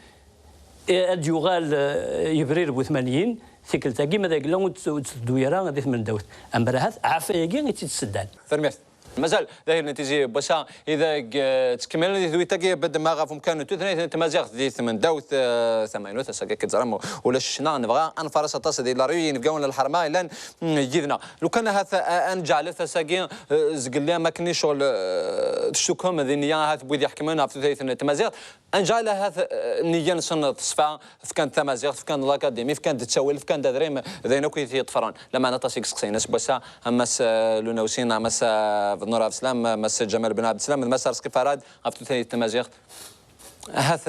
ad d-yuɣal yebrir bu tmanyin, tikkelt-agi ma d agla ur d-teddu ara di tmendawt. Amer ahat ɛafayagi i tt-id-sseddan. Tanemmirt. Mazal d ahil n tizi n wass-a ideg ttkemmilen di tedwilt-agi, bedd ma ɣef umkan n tutlayt n tmaziɣt di tmendawt tamaynut. Ass-agi akka teẓram ulac ccna, nebɣa ad nfares aṭas di la rue inebgawen n lḥerma yellan yid-neɣ. Lukan ahat ad nǧeɛlet ass-agi zgelli am akken i ccɣel tcukkem di nniya ahat n wid iḥekmen ɣef tutlayt n tmaziɣt. Anǧal ahat nniya-nsen teṣfa, fkan-d tamaziɣt, fkan-d lakadimi, fkan-d ttawil, fkan-d adrim, d ayen akk i t-yeṭṭfren. Lameɛna aṭas i yesseqsayen aseggas-a, am Mass Lunawsin, am Mass Bennour Abdeslam, am Mass Ǧamal Ben Abdeslam, d Mass Arezqi Farad ɣef tutlayt tamaziɣt. Ahat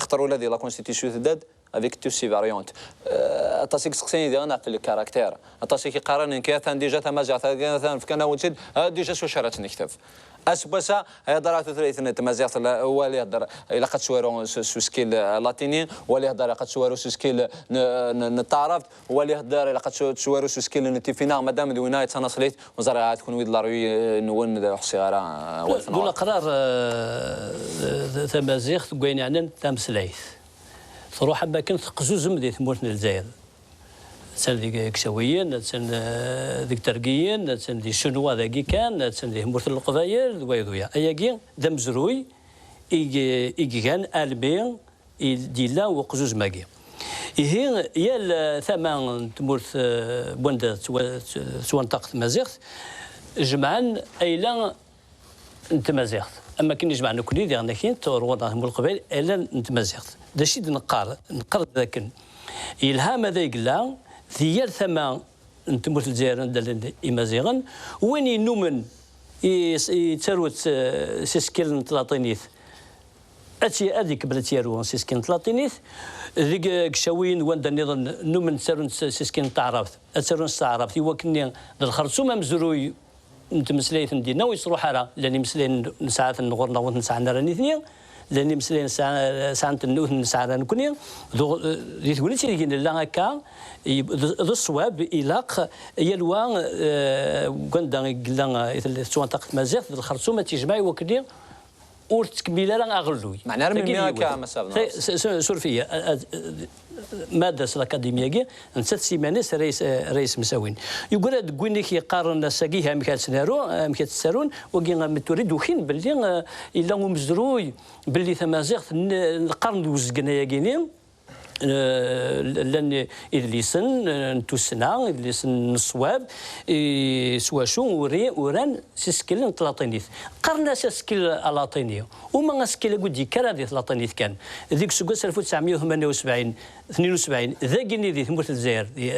axaṭer ula di la constitution tedda-d avec toutes ses variantes. Aṭas i yesseqsayen diɣen ɣef le caractère. Aṭas i k-iqqaren nekk atan déjà tamaziɣt atan fkan-awen-tt-id, déjà s wacu ara tt-nekteb. Aseggas-a ihedder ɣef tutlayt n tmaziɣt, wala ihedder ilaq ad tettwaru s usekkil latini, wala ihedder ilaq ad tettwaru s usekkil n taɛrabt, wala ihedder ilaq ad tettwaru s usekkil n tifinaɣ, madam d winna yettanaṣlit, ur ẓriɣ ahat kunwi d la rue-nwen ur ḥṣiɣ ara awal-nwen. Dun aqrar, tamaziɣt deg wayen yeɛnan tameslayt truḥ am wakken teqzuzem di tmurt n Lezzayer. Attan deg Iksawiyen, attan deg Tergiyen, attan di Ccinwa dagi kan, attan di tmurt n Leqbayel d wayeḍ uya. Ayagi d amezruy i igan almi i d-yella uqzuzem-agi. Ihi yal tama n tmurt n wanda tettwanṭaq tmaziɣt jemɛen ayla n tmaziɣt. Am wakken i jemɛen nekkni diɣen akin ɣer ɣur-neɣ tmurt n Leqbayel, ayla n tmaziɣt. D acu i d-neqqar? Neqqar d akken yelha ma d ay yella di yal tama n tmurt n Lezzayer anda llan imaziɣen, win yennumen yettaru s isekkilen n tlaṭinit ad ikemmel ad tt-yaru s isekkilen n tlaṭinit. Deg Iksawiyen d wanda nniḍen nnumen ttarun s isekkilen n taɛrabt, ad ttarun s taɛrabt i wakken-nni d lxerṣum amezruy n tmeslayt n dinna ur yettruḥ ara. Llan imeslayen nesɛa-ten ɣur-neɣ ur ten-sɛan ara nitni, llan imeslayen sɛan-ten ur ten-nesɛa ara nekkni. Di tegnit ideg nella akka, d ṣṣwab, ilaq yal wa deg wanda i yella i tettwanṭaq tmaziɣt d lxerṣum ad tt-yejmeɛ i wakken ur tettkemmil ara aɣelluy. Meɛna ar melmi akka, a Mass Abner? Suref-iyi, Maddas, l'Académie-agi, nettat s yiman-is ara yessemsawin. Yeggra-d deg win i k-yeqqaren ass-agi amek ara tt-naru, amek ara tt-ttarun, wagi am tura i d-ukin belli yella umezruy, belli tamaziɣt n lqern d uzgen ayagi-ni, llan idlisen n tussna, idlisen n ṣṣwab, s wacu uran s isekkilen n tlaṭinit. Qqaren-as asekkil alaṭini. Uma asekkil-agi ur d-yekker ara di tlaṭinit kan. Deg useggas alef u tesɛemya u tmanya u sebɛin, tnin u sebɛin, dagi-nni di tmurt n Lezzayer, di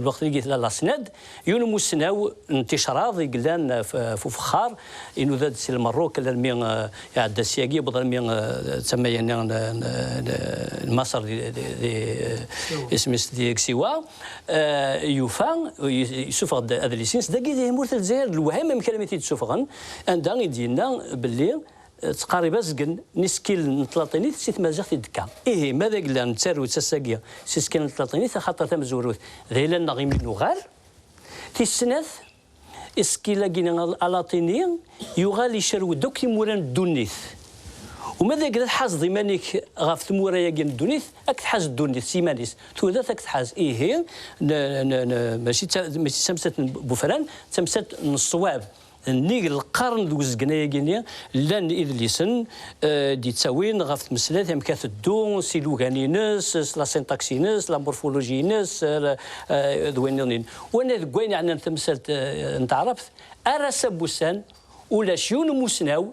lweqt-agi tella la SNED, yiwen umussnaw n ticraḍ i yellan f ufexxar, inuda-d si Lmerruk alarmi iɛedda syagi, yewweḍ armi d tama-yanni n Maṣer di isem-is di Siwa. Yufa, yessufeɣ-d adlis-ines dagi di tmurt n Lezzayer, d lewham amek armi t-id-ssufɣen, anda i d-yenna belli ttqarib azgen n isekkilen n tlaṭinit si tmaziɣt i d-tekka. Ihi ma d agla nettaru-tt ass-agi s isekkilen n tlaṭinit, axaṭer tamezwarut d ayla-nneɣ imi nuɣal. Tis snat, isekkilen-agi alaṭini yuɣal icerreg-d akk timura n ddunit. Uma d agla tḥazeḍ iman-ik ɣef tmura-agi n ddunit, ad k-tḥaz ddunit s yiman-is. Tudert ad k-tḥaz. Ihi, mačči d tamsalt n wefran, d tamsalt n ṣṣwab. Nnig lqern d uzgen ayagi-nni, llan idlisen d-ittawin ɣef tmeslayt amek ad teddu s ilugan-ines, s la syntaxe-ines, la morphologie-ines, d wayen nniḍen. Wana deg wayen yeɛnan tamsalt n taɛrabt, ar ass-a n wussan, ulac yiwen umussnaw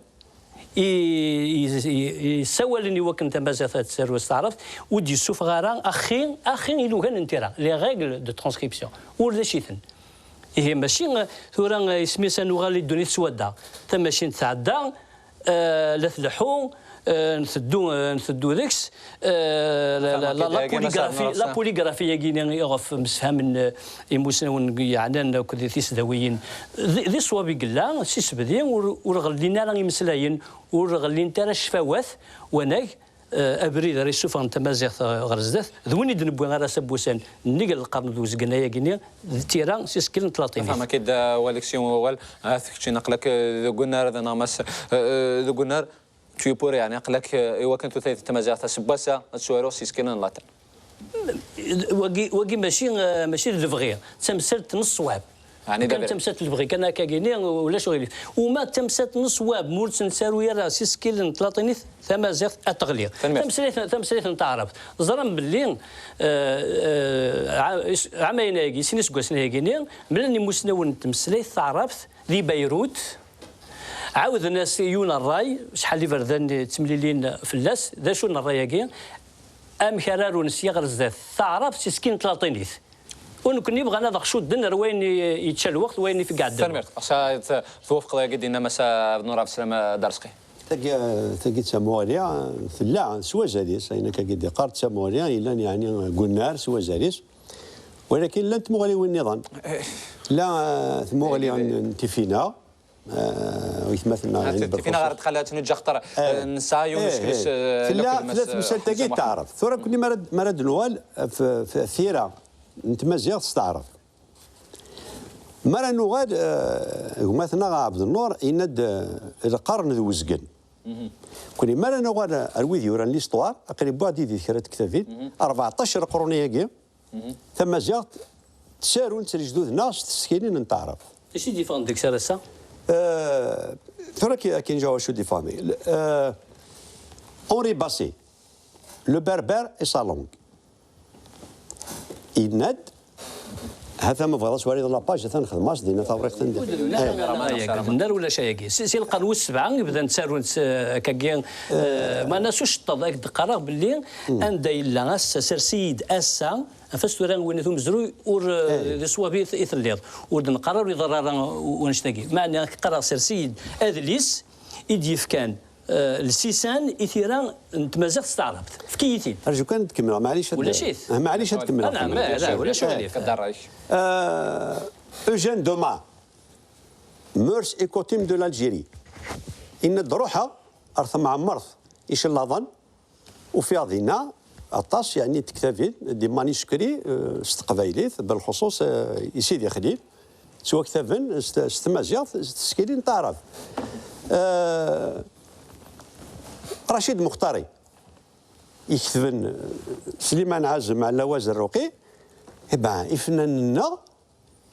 yessawalen i wakken tamaziɣt ad tettaru s taɛrabt, ur d-yessufeɣ ara axi, axi ilugan n tira, les règles de transcription. Ulac-iten. Ihi mačči tura isem-is ad nuɣal i ddunit s wadda. Tamacint tɛedda, la tleḥḥu, nteddu, nteddu deg-s. La polygraphie-agi-nni iɣef msefhamen imusnawen yeɛnan akked tisdawiyin, d ṣṣwab i yella, s isebdi ur ɣellin ara imeslayen, ur ɣellint ara ccfawat, wanag Eh, abrid ara yessufɣen tamaziɣt, eh, ɣer zdat, d win i d-newwi ar ass-a n wussan, nnig n lqern d uzgen ayagi-nni, d tira s isekkilen n tlaṭinit. Fehmeɣ-k-id, eh, Walexi, wawal, ah, keččini aql-ak, eh, deg unnar, d aneɣmas, eh, eh, deg unnar, tu es pour, yeɛni aql-ak, eh, i wakken tutlayt n tmaziɣt aseggas-a ad tt-waruɣ s isekkilen n latin. Wagi, wagi mačči, eh, mačči d lebɣi, d tamsalt n ṣṣwab. Ɛni d kan abrid? Tamsalt n lebɣi kan akka-gini, ulac uɣilif. Uma d tamsalt n ṣṣwab, ma ur tt-nettaru ara s isekkilen n tlaṭinit, tamaziɣt ad teɣli. Tanemmirt. Tameslayt, tameslayt n taɛrabt. Ẓran belli, eh, eh, ɛa-, is-, ɛamayen-agi, sin iseggasen-agi-ni, mlalen imusnawen n tmeslayt taɛrabt di Beyrut, ɛawden-as yiwen n ṛṛay, acḥal n iberdan ttemlilin fell-as, d acu n ṛṛay-agi? Amek ara arun sya ɣer zdat taɛrabt s isekkilen n tlaṭinit? U nekkni bɣan ad aɣ-cudden ar wayen i, yečča lweqt, wayen i iɛeddan. Tanemmirt. Ass-a t-, twafqeḍ ayagi d-yenna Mass Ɛebdennur Ɛebdeslam Derezqi. Tagi, tagi d tamuɣli, tella s wazal-is, ayen akkagi d-iqqar d tamuɣli, yellan yeɛni deg unnar s wazal-is. Walakin llant tmuɣliwin nniḍen. Tella, eh, tmuɣli n, n Tifinaɣ, eh, waytmaten-nneɣ, ah, yeɛni Tifinaɣ ɣer dxel ad tnuǧǧ axaṭer, eh, nesɛa yiwen usekles, eh, tella, tella temsalt-agi n taɛrabt. Tura kunni mi ara d-, mi ara d-nuɣal f, f tira n tmaziɣt s taɛrabt. Mi ara nuɣal, eh, gma-tneɣ Ɛebdennur yenna-d, eh, lqern d uzgen. Kunni mi ara nuɣal ar wid yuran l'histoire, aql-i wwiɣ-d yid-i kra n tektabin, rbeɛṭac leqrun-agi, tamaziɣt ttarun-tt lejdud-nneɣ s tsekkirin n taɛrabt. Acu i d-yeffɣen deg-s ar ass-a? Eh, tura ki-, akin jaw acu d-yeffɣen. Eh, Henri Basset, Le berbère et sa langue. Yenna-d, ha-t-a ma bɣiḍ ad twaliḍ la page, ha-t-a nexdem-as dinna tawriqt n d-, eh. Nar ulac ayagi. Si, si lqern wis sebɛa i bdan ttarun s, eh, akkagi, eh, maɛna s uceṭṭeḍ, ak d-qqareɣ belli anda yella ass-a, sers-iyi-d ass-a, af-as tura winat umezruy ur, eh, d ṣṣwab i t-, i telliḍ. Ur d-neqqar ara ur iḍerru ara u-, wanect-agi. Meɛna ak-qqareɣ sers-iyi-d adlis i d-yefkan eh, lsisan i tira n tmaziɣt s taɛrabt. Efk-iyi-t-id. Rju kan ad kemmleɣ, maɛlic ad, ulac-it. Ah, maɛlic ad kemmleɣ. Ah, naɛam, ah, la, ulac aɣilif. Euh, Eugène Doma, Mœurs et coutumes de l'Algérie. Yenna-d ruḥeɣ ar temɛemmert icellaḍen, ufiɣ dinna aṭas, yeɛni, n tektabin, des manuscrits, euh, s teqbaylit, belxuṣuṣ, euh, i Sidi Xlil, ttwaktaben s, s tmaziɣt, s tsekkirin n taɛrabt. Euh, Racid Muxtari, iketben, euh, Sliman Ɛazem, Ɛella Wazerruqi, eh ben, ifennanen-nneɣ,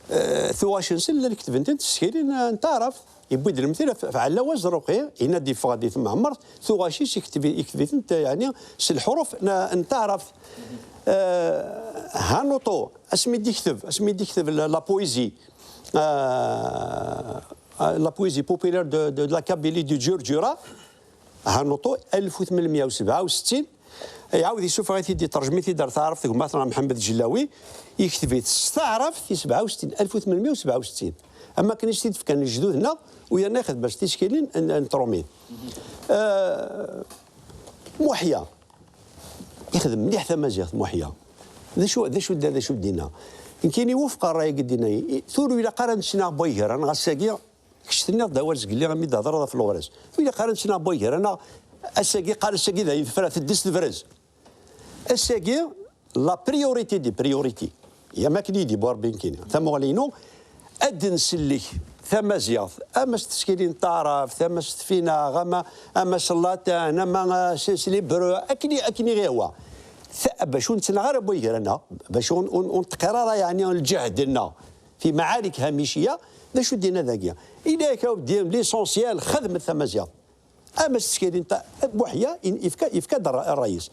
eh, tuɣac-nsen llan ketbent-tent s tsekkirin n taɛrabt. Yewwi-d lemtil ɣef, ɣef Ɛella Wazerruqi, yenna-d yeffeɣ-d di temɛemmert, tuɣac-is ikteb-, ikteb-itent, yeɛni, s leḥruf n, n taɛrabt. Eh, Hanuṭu, asmi d-ikteb, asmi d-ikteb la, la poésie, eh, la poésie populaire de, de, de la Kabylie du Djurdjura, Hanuṭu, alef u tmenmya u sebɛa u settin, iɛawed yessufeɣ-it-id, iṭerjem-it-id ar taɛrabt gma-tneɣ Mḥemmed Ǧellawi, yekteb-it s taɛrabt i sebɛa u settin, alef u tmenmya u sebɛa u settin. Am wakken i s-t-id-fkan lejdud-nneɣ, u yerna ixdem-as tiskilin n, n trumit. Eh, Muḥya, ixdem mliḥ tamaziɣt Muḥya. D acu, d acu, d acu d-yenna? Nekkini wufqeɣ ṛṛay-agi d-yenna. I, tura ur ilaq ara ad nesneɣ Bway Gar-aneɣ ass-agi. Kečč tenniḍ-d awal zgelli imi d-thedreḍ ɣef Lewrez. Ur ilaq ara ad nesneɣ Bway Gar-aneɣ ass-agi, qqar ass-agi dayen tefra teddest Lewrez. Ass-agi, la priorité des priorités, am akken i yi-d-yewwi Rebbi nekkini, tamuɣli-inu, ad d-nsellek tamaziɣt, ama s teskilin n taɛrabt, ama s tfinaɣ, ama, ama s latin, ama, eh, s, s l'hébreu, akken i, akken i ɣ-ihwa. Ta-, bac ur nettnaɣ ara Bway Gar-aneɣ, bac ur, ur, ur nettqir ara, yeɛni, lǧehd-nneɣ fi maɛarik hamiciya, d acu d-yenna dagi? Ilak a wdi, l'essentiel, xedmet tamaziɣt. Ama s teskilin ta-, Muḥya in-, yefka, yefka-d ṛṛ-, ṛṛay-is.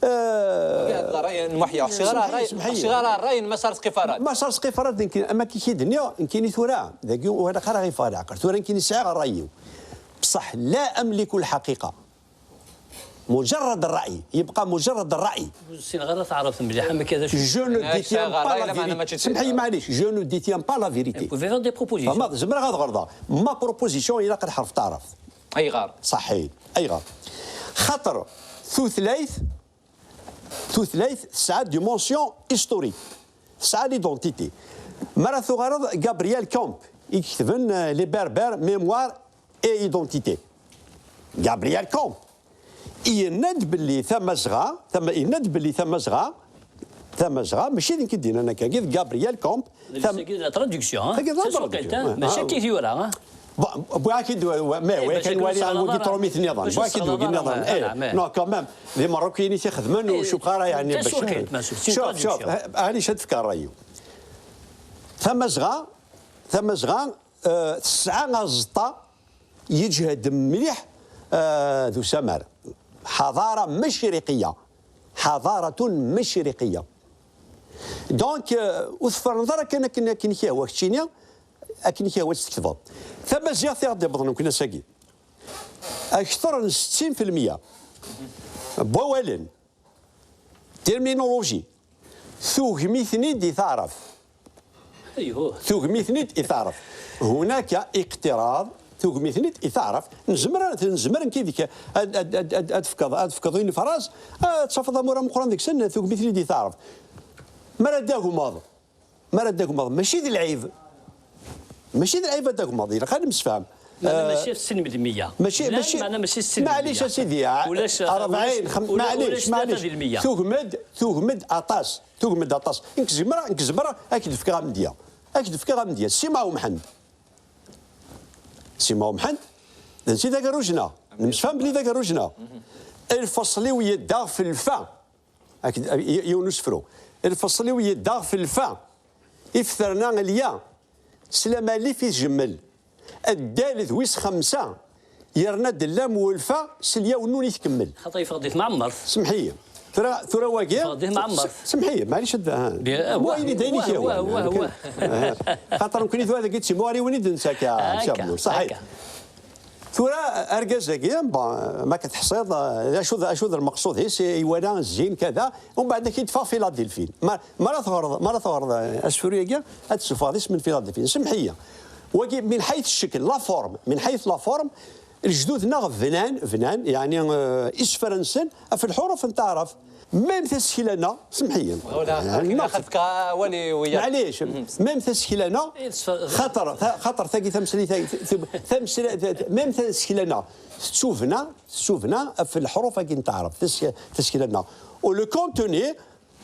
Eh, ṛṛay n Muḥya, ur ḥsiɣ ara ṛṛay, ur ḥsiɣ ara ṛṛay n Mass Arezqi Farad. Mass Arezqi Farad, nekkini, am akka i k-id-nniɣ, nekkini tura, dagi ur ilaq ara ɣ-yeffeɣ leɛqel. Tura nekkini sɛiɣ ṛṛay-iw. بصح لا أملك الحقيقة. مجرد الرأي، يبقى مجرد الرأي. Ur ssineɣ ara taɛrabt mliḥ, am akka d acu? Je ne détiens pas la vérité. Semḥ-iyi, maɛlic, je ne détiens pas la vérité. Vous pouvez faire des propositions. Fehmeḍ, zemreɣ ad ɣelḍeɣ. Ma proposition ilaq ad ḥerf taɛrabt. Ayɣer? Ṣaḥḥi. Ayɣer? Xaṭer tutlayt, tutlayt tesɛa dimension historique. Tesɛa l'identité. Mi ara tuɣaleḍ Gabriel Camp, i iketben, euh, Les Berbères, Mémoire et Identité. Gabriel Camp, yenna-d belli Tamazɣa, tama, yenna-d belli Tamazɣa, Tamazɣa, mačči d nekk i d-yennan akka, d Gabriel Comte. Tam- Tagi d la traduction, hein? Tagi d la Tasuqilt, traduction, hein? ouais. Mačči akka i tura, hein? Bon, bɣiɣ ad k-id-, mais Eh, oui, bac kan ur wali s-teɣlaḍ agi ara. trumit nniḍen. Ur Bɣiɣ ad k-id-wagi s-teɣlaḍ ara, nniḍen. voilà, Eh, mais- non, quand même. D Imeṛṛukiyen i t-ixedmen, ur Eh, cukkeɣ ara, yeɛni, bac- tasuqilt, ma c'est une Šuf, šuf, traduction. eh, ɛni ad fkeɣ ṛṛay-iw. Tamazɣa, Tamazɣa, eh, tesɛa aẓeṭṭa yeǧhed mliḥ, eh, d usamar. حضارة مشرقية. حضارة مشرقية. Donc, eh, ur tferneḍ ara kan akken, akken i k-yehwa keččini, akken i k-yehwa ad tt-tektbeḍ. Tamaziɣt i ɣ-d-iwwḍen nekni ass-agi, akter n settin fi lmeyya n wawalen, terminologie, tugem-iten-id i taɛrabt. Ayhuh. Tugem-iten-id i taɛrabt. هناك اقتراض, tugem-iten-id i taɛrabt. Nezmer, nezmer nekk yid-k ad, ad, ad, ad, ad fkeḍ, ad fkeḍ une phrase, ad tafeḍ amur ameqqran deg-sen, tugem-iten-id i taɛrabt. Mi ara d-tagmeḍ, mi ara d-tagmeḍ, mačči d lɛib. Mačči d lɛib ad d-tagmeḍ, ilaq ad nemsefham. Meɛna Eh, mačči settin di lmeyya. Mačči, Llan, mačči, meɛna mačči settin di maɛlic lmeyya. A sidi, Ulac, rebɛin, xam-, ula-, maɛlic, ulac tlata maɛlic. di lmeyya. Tugem-d, tugem-d aṭas, tugem-d aṭas. Nekk zemreɣ, nekk zemreɣ ad k-d-fkeɣ amedya. Ad k-d-fkeɣ amedya. Sima Umḥend. Sima Umḥend, d netta i d agerruj-nneɣ. Nemsefham belli d agerruj-nneɣ. Lfeṣl-iw yedda ɣef lfa. Ak-, y-, yiwen n usefru. Lfeṣl-iw yedda ɣef lfa. Ifterna lya. S lamalif i tjemmel. Addal d wis xemsa. Yerna-d llam welfa s lyaw nnun i tkemmel. Xaṭer yeffeɣ-d di tmeɛmert. Semḥ-iyi. Tura, tura wagi. Yeffeɣ-d di tmeɛmert. Semḥ-iyi, maɛlic ad, ah. Bi-, ah, Wayen i d ayen i wah, k-yehwan, wah, wah, yani, wah. kan, ah, xaṭer nekkni tura dagi d timɣariwin i d-nettak, ah, Akka, Cablu. Saḥit. akka. Tura, argaz-agi, bon, ma k-teḥṣiḍ, ah, acu d, acu d lmeqṣud-is, i, iwala zzin, kada, umbeɛd ad k-id-teffeɣ Philadelphie. Ma, ma ara teɣreḍ, ma ara teɣreḍ, ah, asefru-agi, ad tessufɣeḍ isem n Philadelphie. Semḥ-iyi. Wagi, min ḥayt ccekl, la forme, min ḥayt la forme, lejdud-nneɣ bnan, bnan, yani, eh, isefra-nsen ɣef lḥuruf n taɛrabt. Même tasekla-nneɣ, semḥ-iyi. Wala, akken xad fkeɣ awal i wiyaḍ. Maɛlic, même tasekla-nneɣ, Eh, tesfer- xaṭer, ta-, xaṭer tagi tameslayt, ta-, ta-, tamesla-, ta-, même tasekla-nneɣ, tettubna, tettubna ɣef lḥuruf-agi n taɛrabt, tas-, tasekla-nneɣ. U le contenu,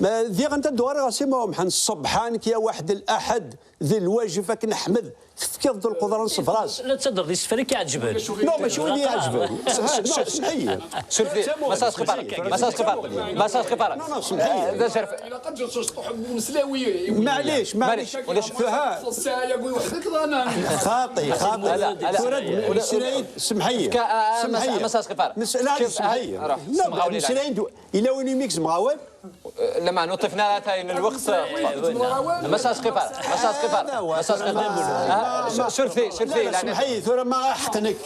ma diɣen ad d-uɣaleɣ ɣer Sima Umḥend, ṣebḥan-k ya waḥed laḥed, d lwajeb ad k-neḥmed, tefkiḍ-d lqudra n ṣṣebr-as. La ttadreḍ isefra i k-iɛeǧben. Non, mačči wid i iɛeǧben. Semḥ-iyi. Surfet, ma sas xifar, ma sas xifar, ma sas xifar. Non, non, semḥ-iyi. D ajerf. Ilaq ad d-tecceḍ umeslawi. Maɛlic, maɛlic. Maɛlic, ulac. Tuha. Ssaɛa-agi weḥd-k ḍanan. Xaṭi, xaṭi. Ala, ala. Tura d-, nesra-yi-d, semḥ-iyi. Ka-, ah, ma-, Semḥ-iyi. ma sas xifar. Nesla-, semḥ-iyi. Ruḥ, Non, semɣawli. Nesra-yi-d, ila win i m-ixedmen awal? Lama, ur ṭṭifen ara tayen lweqt. Ma sas xifar, ma sas xifar, ma sas xifar. Ah, surfet-iyi, surfet-iyi. Semḥ-iyi, tura ma ḥeqq-nek.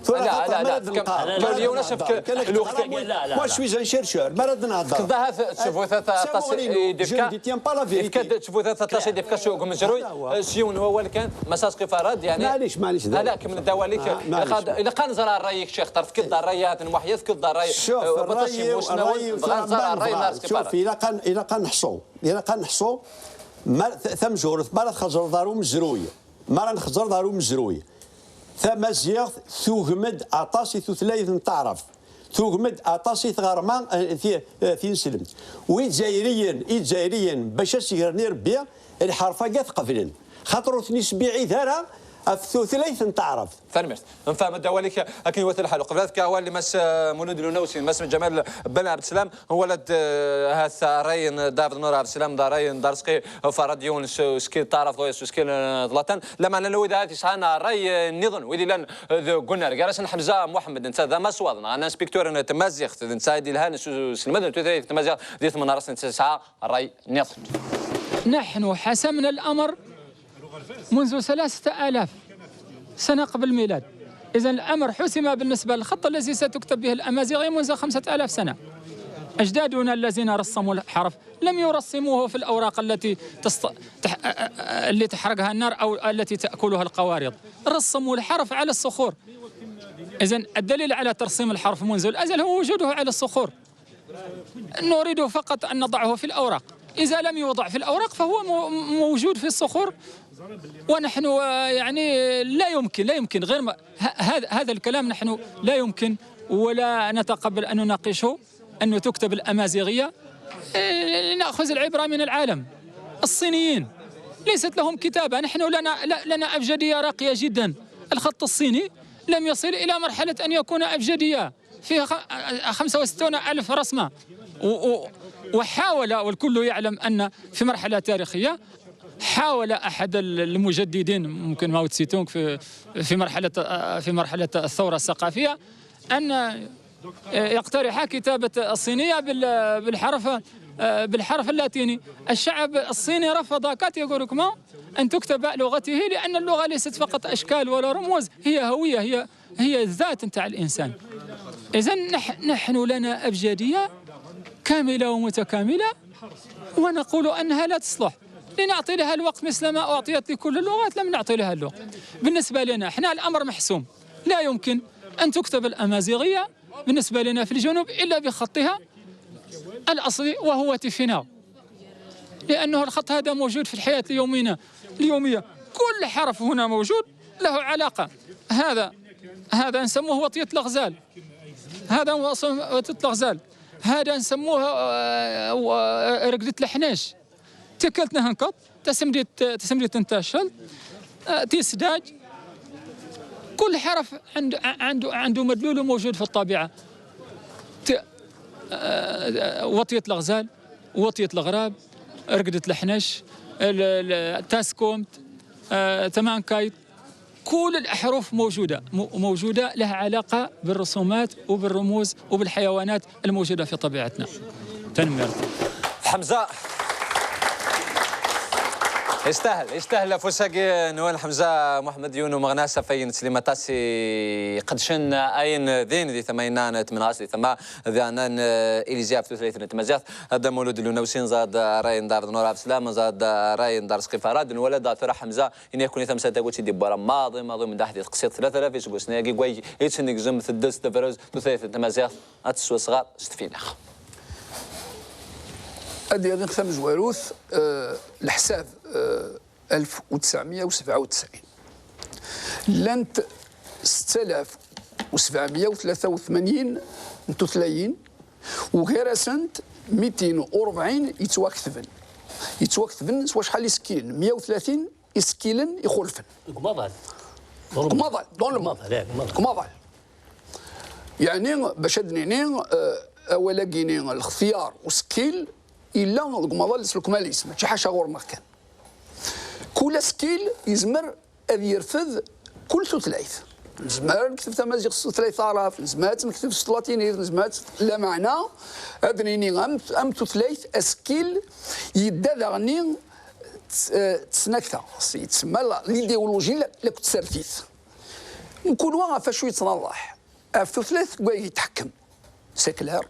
Tura Ala, xaṭer ala, ma ala, ara d-nqar. Kawli yiwen acu fk-, lweqt. Moi, je suis un chercheur, ma ara d-nehder. Tḍahat tcebbutat aṭas i d-yefka. Ne tiens pas la vérité. Yefka-d tcebbutat aṭas i d-yefka s umezruy. S yiwen wawal kan, ma sas xifar ad, yani. Maɛlic, maɛlic. Ala, kemmel-d awal-ik. Ah, maɛlic. Ilaq ad nẓer ṛṛay-ik, Cheikh, xaṭer tefkiḍ-d ṛṛay ad nwaḥya, tefkiḍ-d ṛṛay, Šuf, eh, waṭas n ṛṛay-iw, imusnawen, ṛṛay-iw, bɣan ad ẓer ṛṛay n Ars Xifar. Šuf, ilaq ad, ilaq ad neḥṣu. Ilaq ad neḥṣu. Ma, t-, tamezwarut, ma ara txeẓreḍ ɣer umezruy. Ma ara nxeẓreḍ ɣer umezruy. Tamaziɣt tugem-d aṭas i tutlayt n taɛrabt. Tugem-d aṭas i tɣerma, eh, ti-, eh, tineslemt. U Izzayriyen, Izzayriyen, bac ad s-gren irebbi, lḥerf-agi ad t-qeblen. Xaṭer ur ten-isbiɛid ara ɣef tutlayt n taɛrabt. Tanemmirt. Nfehmem-d awal-ik akken iwata lḥal. Uqbel ad fkeɣ awal i Mass, eh, Mulud Lunawsi, Mass Ǧamal Ben Ɛebdeslam, nwala-d, eh, ahat ṛṛay n Dda Ɛebdennur Ɛebdeslam, d ṛṛay n Dda Rezqi Ferrad, yiwen s uskil n taɛrabt, s uskil n, eh, ḍlatan. Lameɛna n wid ahat yesɛan ṛṛay, eh, nniḍen, wid yellan, eh, deg unnar, gar-asen Ḥemza Muḥemmed, netta d amaswaḍ neɣ aninspektur n tmaziɣt, d netta i d-yelhan s uselmed n tutlayt n tmaziɣt di tmenɣast, netta yesɛa ṛṛay nniḍen. نحن حسمنا الأمر منذ ثلاثة آلاف سنة قبل الميلاد. إذن الأمر حسم بالنسبة للخط الذي ستكتب به الأمازيغية منذ خمسة آلاف سنة. أجدادنا الذين رسموا الحرف لم يرسموه في الأوراق التي تست... تح... اللي تحرقها النار أو التي تأكلها القوارض. رسموا الحرف على الصخور. إذن الدليل على ترسيم الحرف منذ الأزل هو وجوده على الصخور. نريد فقط أن نضعه في الأوراق. إذا لم يوضع في الأوراق فهو مو-، موجود في الصخور. ونحن، آه، يعني لا يمكن، لا يمكن غير ما-، ه-، هذا، هذا الكلام نحن لا يمكن ولا نتقبل أن نناقشه، أن تكتب الأمازيغية. إيه، نأخذ العبرة من العالم. الصينيين ليست لهم كتابة. نحن لنا، ل-، لنا أبجدية راقية جدًا. الخط الصيني لم يصل إلى مرحلة أن يكون أبجدية فيها خ-، خمسة وستون ألف رسمة. و-، و-، وحاول، والكل يعلم أن في مرحلة تاريخية حاول أحد ال-، المجددين، ممكن ماو تسي تونغ، في، في مرحلة، في مرحلة الثورة الثقافية، أن يقترح كتابة الصينية بال-، بالحرف، بالحرف اللاتيني. الشعب الصيني رفض كاتيغوريكمون أن تكتب لغته، لأن اللغة ليست فقط أشكال ولا رموز، هي هوية، هي، هي الذات نتاع الإنسان. إذن نح-، نحن لنا أبجدية كاملة ومتكاملة، ونقول أنها لا تصلح. لنعطي لها الوقت مثل ما أعطيت لكل اللغات، لم نعطي لها الوقت. بالنسبة لنا احنا الأمر محسوم، لا يمكن أن تكتب الأمازيغية بالنسبة لنا في الجنوب إلا بخطها الأصلي، وهو تيفيناو، لأنه الخط هذا موجود في الحياة اليومية، اليومية. كل حرف هنا موجود له علاقة. هذا، هذا نسموه وطية الغزال، هذا هو اسم وطية الغزال، هذا نسموه، آه، و-، رقدة الحناش. تكلتنا هنكط، تسمديت، تسمديت انت الشل، آه، تيسداج. كل حرف عنده، عنده، عنده مدلول موجود في الطبيعة. ت-، آه، وطية الغزال، وطية الغراب، رقدة الحنش، ال-، ال-، تاسكومت، آه، تمانكايت. كل الأحرف موجودة، م-، موجودة، لها علاقة بالرسومات وبالرموز وبالحيوانات الموجودة في طبيعتنا. تنميرت. حمزة. يستاهل، يستاهل افوساكي نوال حمزة محمد يونو مغناس فين سليمة تاسي قدشن اين دين دي ثمينان تمنغاس دي ثما ذانان اليزياف ثلاثة تمزيات. هذا مولود لونوسين زاد راين دار نور عبد السلام، زاد راين دار سقيفارات، ولا دار فرح حمزة. إن يكون يثم سنة قوتي دي برا ماضي، ماضي من دحدي تقصير ثلاثة آلاف يسقو سنة قوي يتسنق زم ثدس تفرز ثلاثة تمزيات. اتسوى صغار ستفينخ. Ad yaḍ ixtam zwarut, eh, leḥsab, eh, ألف وتسعمية وسبعة وتسعين. Llant ستة آلاف وسبعمية وثلاثة وثمانين n tutlayin, u gar-asent ميتين وربعين yettwaketben. Yettwaketben s wacḥal isekkilen? مية وثلاثين isekkilen ixulfen. Deg umaḍal. Deg umaḍal, dans le monde. Deg umaḍal. Yeɛni, bac ad d-nini, eh, awal-agi-ni, lextyar usekkil, yella deg umaḍal s lekmal-is, mačči ḥaca ɣur-neɣ kan. Kul asekkil yezmer ad yerfed kul tutlayt. Nezmer ad nekteb tamaziɣt s tutlayt taɛrabt, nezmer ad tt-nekteb s tlatinit, nezmer ad tt-, lameɛna ad nini am, am tutlayt asekkil yedda daɣenni s, eh, tesnakta, s-, yettsemma la, l'idéologie la, la tsertit. Mkul wa ɣef acu yettnaḍaḥ. Ɣef tutlayt n wayeg yetḥekkem. C'est clair,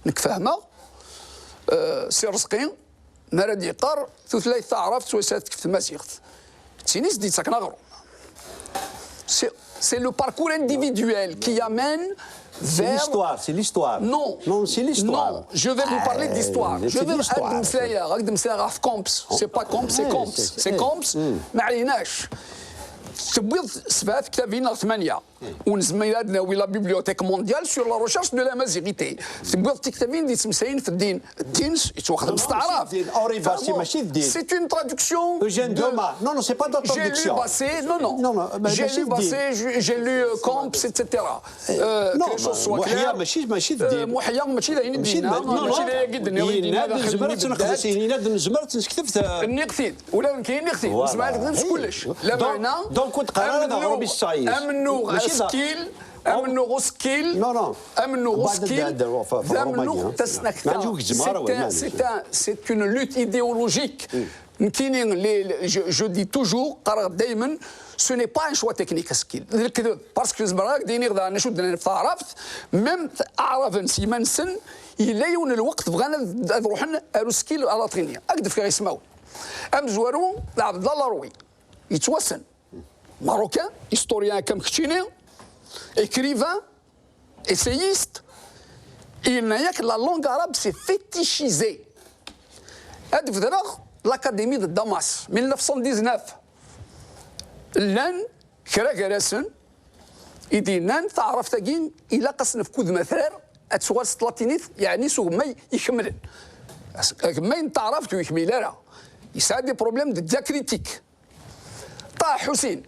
nekk fehmeɣ, eh, Si Rezqi, mi ara d-yeqqar tutlayt taɛrabt s wayes ara tekf tmaziɣt, d tin i s-d-yettaken aɣrum. C'est, c'est le parcours individuel qui amène vers... C'est l'histoire, c'est l'histoire. Non. Non, c'est l'histoire. Non, je vais vous parler d'histoire. Je vais ad-d-mmeslayeɣ, ad d-mmeslayeɣ ɣef Comps. C'est pas Comps, c'est Comps. C'est Comps. Ma ɛyinac. Tewwiḍ sebɛa tektabin neɣ tmanya. Ur nezmir ad nawi la bibliothèque mondiale sur la recherche de l'amazigité. Tewwiḍ tiktabin d-yettmeslayen f ddin. Ddin yettwaxdem s taɛrabt. C'est une traduction. Eugène Doma. Non, non, c'est pas de la traduction. J'ai lu Basset, non, non. J'ai lu Basset, j'ai lu Comps, et cetera. Euh, que les choses soient claires. Muḥya mačči d ayen i d-yenna. Mačči d ayagi d-nniɣ. Yenna-d nezmer ad tt-nexdes, yenna-d nezmer ad tt-nekteb. Nniɣ-t-id. Ula d nekk nniɣ-t-id. Nezmer ad t-nexdem s kullec. Lameɛna, donc ur d-qqar ara d aɣrum i tesɛa yis. Amennuɣ asekkil, amennuɣ usekkil, amennuɣ usekkil, d amennuɣ tasnakta. C'est une lutte idéologique. Nekkini, je dis toujours, qqareɣ daymen, ce n'est pas un choix technique asekkil. D lekdeb, parce que zemreɣ ad ak-d-iniɣ daɣen acu d-nnan ɣef taɛrabt, même aɛraben s yiman-nsen, yella yiwen n lweqt bɣan ad, ad ruḥen ar usekkil alaṭini. Ad ak-d-fkeɣ ismawen. Amezwaru d Ɛebdella Larwi, yettwassen. Marocain, historien akka am keččini, écrivain, essayiste, yenna-yak la langue arabe c'est fétichisé. Ad d-bedreɣ l'Académie de Damas, mille neuf cent dix-neuf. Llan kra gar-asen i d-yennan taɛrabt-agi ilaq ad s-nefk udem atrar, ad tuɣal s tlatinit, yeɛni s ugemmay ikemlen. Agemmay n taɛrabt ur yekmil ara, yesɛa des problèmes de diacritique. Ṭaha Ḥusin,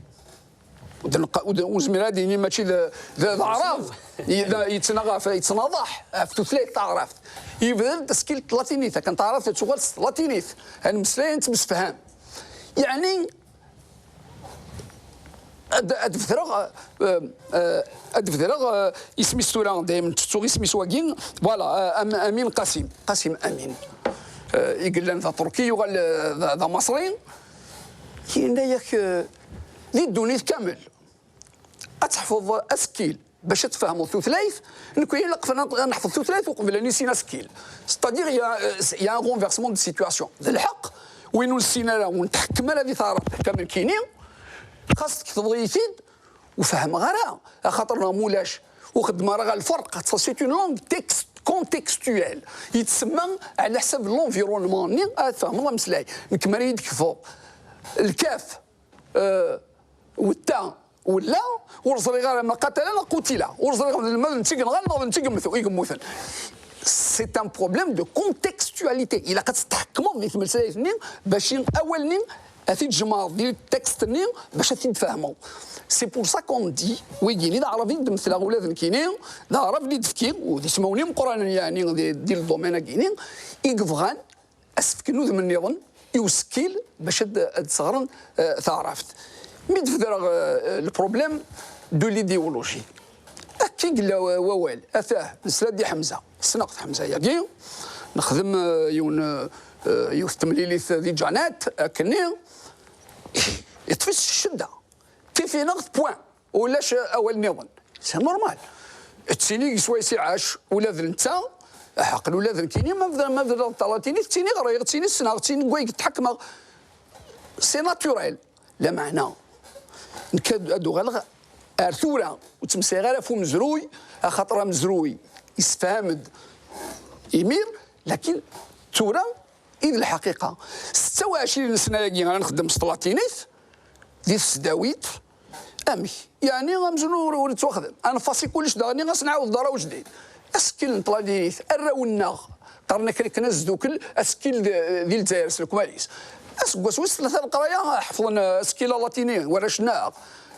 ur d-neqqa-, ur d-, ur nezmir ad d-nini mačči d, d, d aɛrab, yettnaɣ ɣef, yettnaḍaḥ ɣef tutlayt taɛrabt. Yebdel-d asekkil n tlatinit, akken taɛrabt ad tuɣal s tlatinit, ad nemmeslay, ad nettemsefham. Yeɛni, ad, ad bdreɣ, eh, eh, ad bdreɣ, eh, isem-is tura, dayem ttettuɣ isem-is wagi, voilà, eh, Am-, Amin Qasim, Qasim Amin. Eh, i yellan d Aṭurki, yuɣal, eh, d, d Amaṣri. Yenna-yak, eh, di ddunit kamel, ad teḥfeḍ asekkil bac ad tfehmeḍ tutlayt, nekk ilaq ad neḥfeḍ tutlayt uqbel ad nissin asekkil. C'est-à-dire, il y a, il y a un renversement de situation. D lḥeqq, win ur nessin ara, ur netḥekkem ara di taɛrabt, akka nekkini, xas tketbeḍ-iyi-t-id, ur fehmeɣ ara, axaṭer neɣ mulac, ur xeddmeɣ ara ɣer lferq, c'est une langue text-, contextuelle. Yettsemma ɛla ḥsab l'environnement-nni, ad tfehmeḍ ameslay. Nekk mi ara yi-d-tekfeḍ lkaf, eh, wetta, wella, ur ẓriɣ ara ma qatala neɣ qutila. Ur ẓriɣ ma d netta i yenɣan neɣ d netta i yemmtu-, i yemmuten. C'est un problème de contextualité. Ilaq ad tḥekmeḍ di tmeslayt-nni bac i awal-nni ad t-id-tjemɛeḍ di texte-nni bac ad t-id-tfehmeḍ. C'est pour ça qu'on dit, wigini d aɛrab i d-mmektiɣ ula d nekkini, d aɛrab i d-fkiɣ, u d ismawen imeqqranen, yeɛni, di, di le domaine-agi-ni, i yebɣan asefk n udem nniḍen i usekkil bac ad, ad sɣren, eh, taɛrabt. Mi d-bedreɣ, eh, le problème de l'idéologie. Akka i yella wa-, wawal. Atah, nesla-d i Ḥemza. Ssneɣ-t Ḥemza-yagi. Nexdem, eh, yiwen, eh, yiwet temlilit di Ǧanat, akkenni. Yeṭṭef-itt s ccedda. Tif-ineɣ-t, point. Ulac awal nniḍen. C'est normal. Ttini swayes iɛac ula d netta, aql ula d nekkini, ma bda-, ma bedreɣ talatinit, ttini ɣriɣ, ttini ssneɣ, ttini deg wayeg tḥekmeɣ. C'est naturel. Lameɛna, nekk ad, ad uɣaleɣ ar tura, ur ttmeslayeɣ ara ɣef umezruy, axaṭer amezruy yessefham-d imir, lakin tura i d lḥaqiqa. Setta u ɛecrin sna-agi ara nxeddem s tlatinit, di tesdawit, amek? Yeɛni amzun ur, ur yettwaxdem. Ad nfasi kullec daɣen, ad s-nɛawed ḍar awjdid. Asekkil n tlatinit, arraw-nneɣ, qqaren-ak akken asdukel, asekkil d, di Lezzayer s lekmal-is. Aseggas wis tlata n leqraya, ḥefḍen, eh, asekkil alatini, warrac-nneɣ.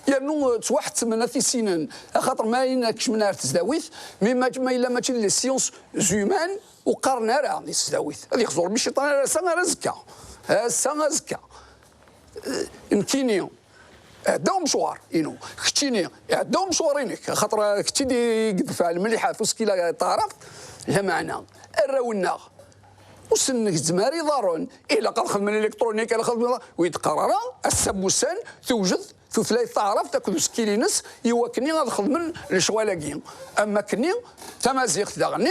Yernu, eh, ttwaḥettmen ad t-issinen, axaṭer ma ayen kecmen ar tesdawit, mi ma, ma yella mačči d les sciences humaines, ur qqaren ara di tesdawit. Ad yexzu Rebbi cciṭan ar ass-a, ar azekka. Ass-a, azekka. Eh, nekkini, iɛedda umecwar-inu. Keččini, iɛedda umecwar-inek. Axaṭer kečč i d-, i yedfɛen mliḥ ɣef usekkil-a n taɛrabt, lameɛna, arraw-nneɣ, ur sen-ngezzem ara iḍarren. Ilaq ad xedmen électronique, ilaq ad xedmen, ur yi-d-qqar ara, ass-a n wussan, tewjed tutlayt taɛrabt akked usekkil-ines i wakken ad xedmen lecɣal-agi. Am wakken tamaziɣt daɣen,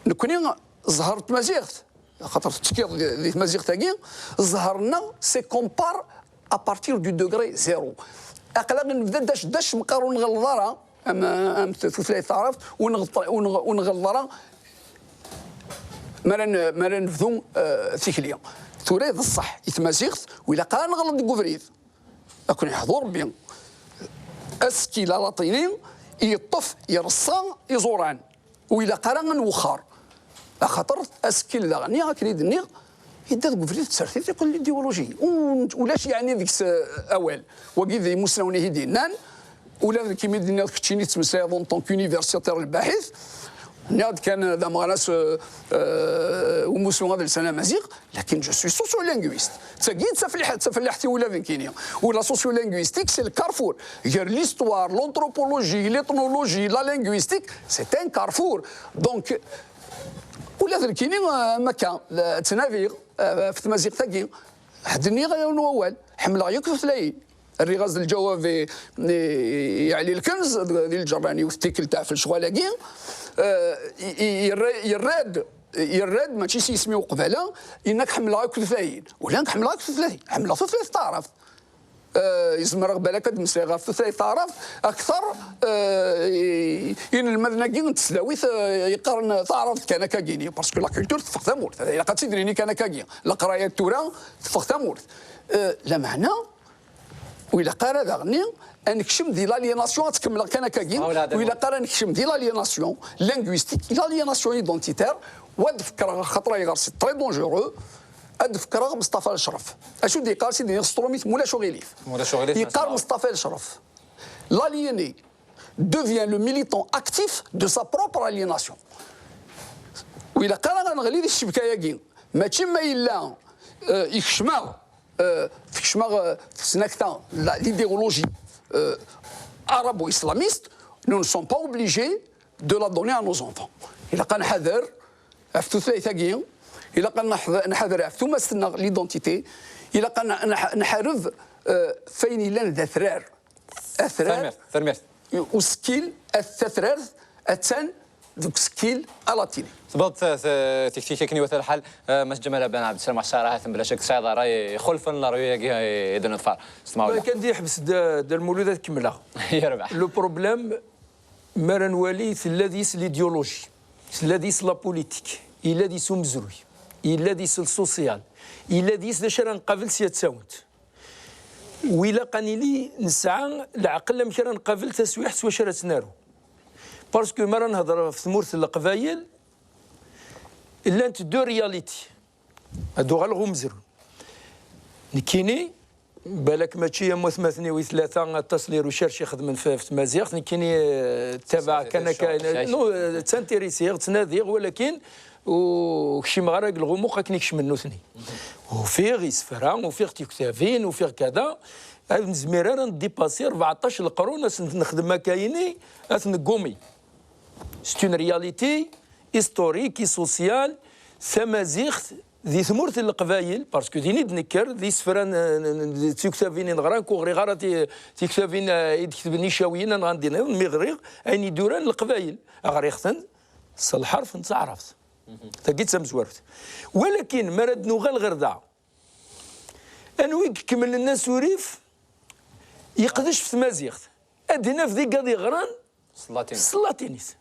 nekkni ẓẓher n tmaziɣt, axaṭer tettekkiḍ di, di tmaziɣt-agi, ẓẓher-nneɣ, c'est qu'on part à partir du degré zéro. Aql-aɣ nebda dac dac, meqqar ur nɣelleḍ ara, am, am tutlayt taɛrabt, ur nɣeṭ-, ur nɣ-, ur nɣelleḍ ara mi ara n-, mi ara nebdu, eh, tikli. Tura d ṣṣeḥ i tmaziɣt, ur ilaq ara neɣleḍ deg ubrid. Ad ken-yeḥḍu Rebbi. Asekkil alaṭini yeṭṭef, ireṣṣa iẓuran. Ur ilaq ara ad nwexxer. Axaṭer asekkil daɣen, akken i d-nniɣ, yedda deg ubrid n tsertit akked l'idéologie. U-, ulac yeɛni deg-s, eh, awal. Wagi d imusnawen i t-id-yennan. Ula d nekk, imi d-nniɣ keččini tettmeslayeḍ en tant qu'universitaire lbaḥit, nniɣ-d kan d ameɣnas, eh, eh, umusnu adelsan amaziɣ, lakin je suis sociolinguiste. D tagi d tafellaḥ-, d tafellaḥt-iw ula d nekkini. U la sociolinguistique, c'est le carrefour. Gar l'histoire, l'anthropologie, l'ethnologie, la linguistique, c'est un carrefour. Donc, ula d nekkini, eh, am akka, eh, ttnadiɣ, eh, ɣef tmaziɣt-agi. Ḥedd nniɣ yiwen wawal, ḥemmleɣ yakk tutlayin. Rriɣ-as-d lǧawab i, i, i Ɛli Lkenz, di lǧerran yiwet tikkelt ɣef lecɣal-agi. Eh, i, i, yerra, yerra-d, yerra-d, mačči s yisem-iw qbala, yenna-k ḥemmleɣ akk tutlayin. Ula nekk ḥemmleɣ akk tutlayin. Ḥemmleɣ tutlayt taɛrabt. Eh, izemreɣ balak ad d-meslayeɣ ɣef tutlayt taɛrabt akteṛ, eh, i, inelmaden-agi n tesdawit, eh, yeqqaren taɛrabt kan akkagini, parce que la culture teffeɣ tamurt. Ilaq ad tt-id-nini kan akkagi. Leqraya tura teffeɣ tamurt. Eh, lameɛna, Ur ilaq ara daɣen ad nekcem di l'aliénation, ad tkemmleɣ kan akkagi. Ur ilaq ara ad nekcem di l'aliénation linguistique, l'aliénation identitaire, wa d-fekkreɣ axaṭer ayɣer c'est très dangereux. Ad d-fekkreɣ Meṣṭafa Lecref. Acu d-yeqqar Sidi Sṭrumit, mulac uɣilif? Mulac uɣilif, yeqqar Meṣṭafa Lecref: l'aliéné devient le militant actif de sa propre aliénation. Ur ilaq ara ad neɣli di ccebka-agi. Mačči ma yella, euh, ikcem-aɣ, euh, tekcem-aɣ, euh, tesnakta, la, l'idéologie, euh, arabo-islamiste, nous ne sommes pas obligés de la donner à nos enfants. Ilaq ad nḥader ɣef tutlayt-agi, ilaq ad nḥader ɣef tumast-nneɣ, l'identité, ilaq ad nḥareb, euh, f ayen yellan d atrar. Atrar. Tanemmirt, tanemmirt. Usekkil, at-, tatrart, attan deg usekkil alatini. Tebɣeḍ, eh, tikti akken iwata lḥal, eh, Mass Ǧamal Ben Ɛebdeslam, ḥṣara ha-ten belac ad tesɛiḍ ṛṛay ixulfen ṛṛay-agi i d-neḍfer. S tmawla. Kan di ḥbes Dda, Dda Lmulud ad kemmleɣ. Yerbeḥ. Le problème, mi ara nwali, tella deg-s l'idéologie, tella deg-s la politique, yella deg-s umezruy, yella deg-s le social, yella deg-s d acu ara nqabel sya d tawent. Wi ilaq ad nili nesɛa leɛqel amek ara nqabel taswiɛt s wacu ara tt-naru. Parce que mi ara nehder ɣef tmurt n Leqbayel, llant deux réalités. Ad uɣaleɣ umezruy. Nekkini, balak mačči am watmaten-iw i tlata, aṭas n les recherches i xedmen f, f tmaziɣt. Nekkini, eh, tabaɛ kan akka, no, eh, ttantéressiɣ, ttnadiɣ, walakin ur kcimeɣ ara deg lɣumuq akken i kecmen nutni. Ufiɣ isefra, ufiɣ tiktabin, ufiɣ kada. Ad nezmir ara ndipasi rbeɛṭac leqrun, ad sent-nexdem akka-yini, ad t-neggumi. C'est une réalité historique et sociale, tamaziɣt di tmurt n Leqbayel, parce que din i d-nekker, d isefra n, n, n, d tiktabin i neɣra, ur ɣriɣ ara ti-, tiktabin, eh, i d-ketben Icawiyen, neɣ anda nniḍen, mi ɣriɣ ayen i d-uran Leqbayel, ɣriɣ-ten s lḥerf n taɛrabt. Tagi d tamezwarut. Walakin, mi ara d-nuɣal ɣer da, anwa i ikemmlen asurif yeqdec f tmaziɣt? Ad d-naf d igad yeɣran s latinit. S latinit.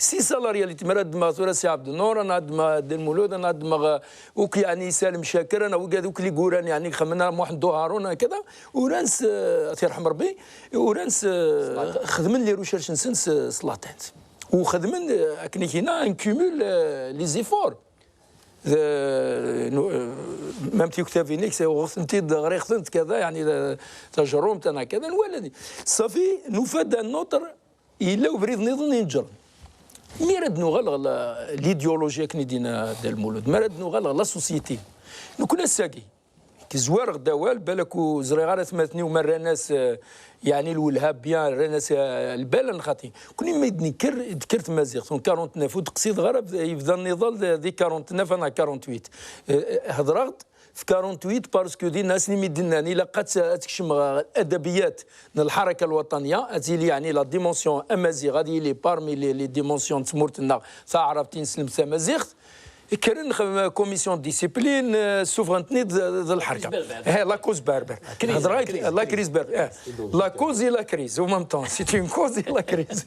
C'est ça la réalité. Mi ara ddmeɣ tura Si Ɛebdennur, ad ddmeɣ Dda Lmulud, ad ddmeɣ, euh, akk, yeɛni, Salem Caker, ad wigad akk li yuran, yeɛni, xedmen Muḥend Uharun, kada, uran s, euh, ad t-yerḥem Rebbi, uran s, euh, xedmen les recherches-nsen s, s latinit. U xedmen, euh, akken i k-yenna, un cumul, euh, les efforts. De, nu-, euh, même tiktabin-ik, c'est, ɣur-tent-id, ɣriɣ-tent, kada, yeɛni, d, tajerrumt, ana, kada, nwala di. Safi, nufa-d un autre, yella ubrid nniḍen ineǧǧren. Mi ara d-nuɣal ɣer la, l'idéologie, akken i d-yenna Dda Lmulud, mi ara d-nuɣal ɣer la société. Nekkni ass-agi, zwareɣ-d awal, balak ur ẓriɣ ara atmaten-iw ma rran-as, eh, yeɛni lwelha bien, rran-as, eh, lbal, neɣ xaṭi. Kuni mi d-nekker, d-tekker tmaziɣt, en quarante-neuf, ur d-qsideɣ ara, yebda nniḍal di, di quarante-neuf neɣ quarante-huit. Eh, eh, hedreɣ-d f quarante-huit, parce que dinna asmi mi d-nnan, ilaq ad t-, ad tekcem ɣer adabiyat n lḥaraka lwaṭaniya, ad tili, yeɛni, la dimension amaziɣ, ad yili parmi les, les dimensions n tmurt-nneɣ taɛrabt i neslem tamaziɣt. Kkren, xedmen commission de discipline, eh, ssufɣen-ten-id d, d lḥerka. Eh, la cause berbère. Hedreɣ-ak la crise berbère. Eh, la cause et la crise, en même temps. C'est une cause et la crise.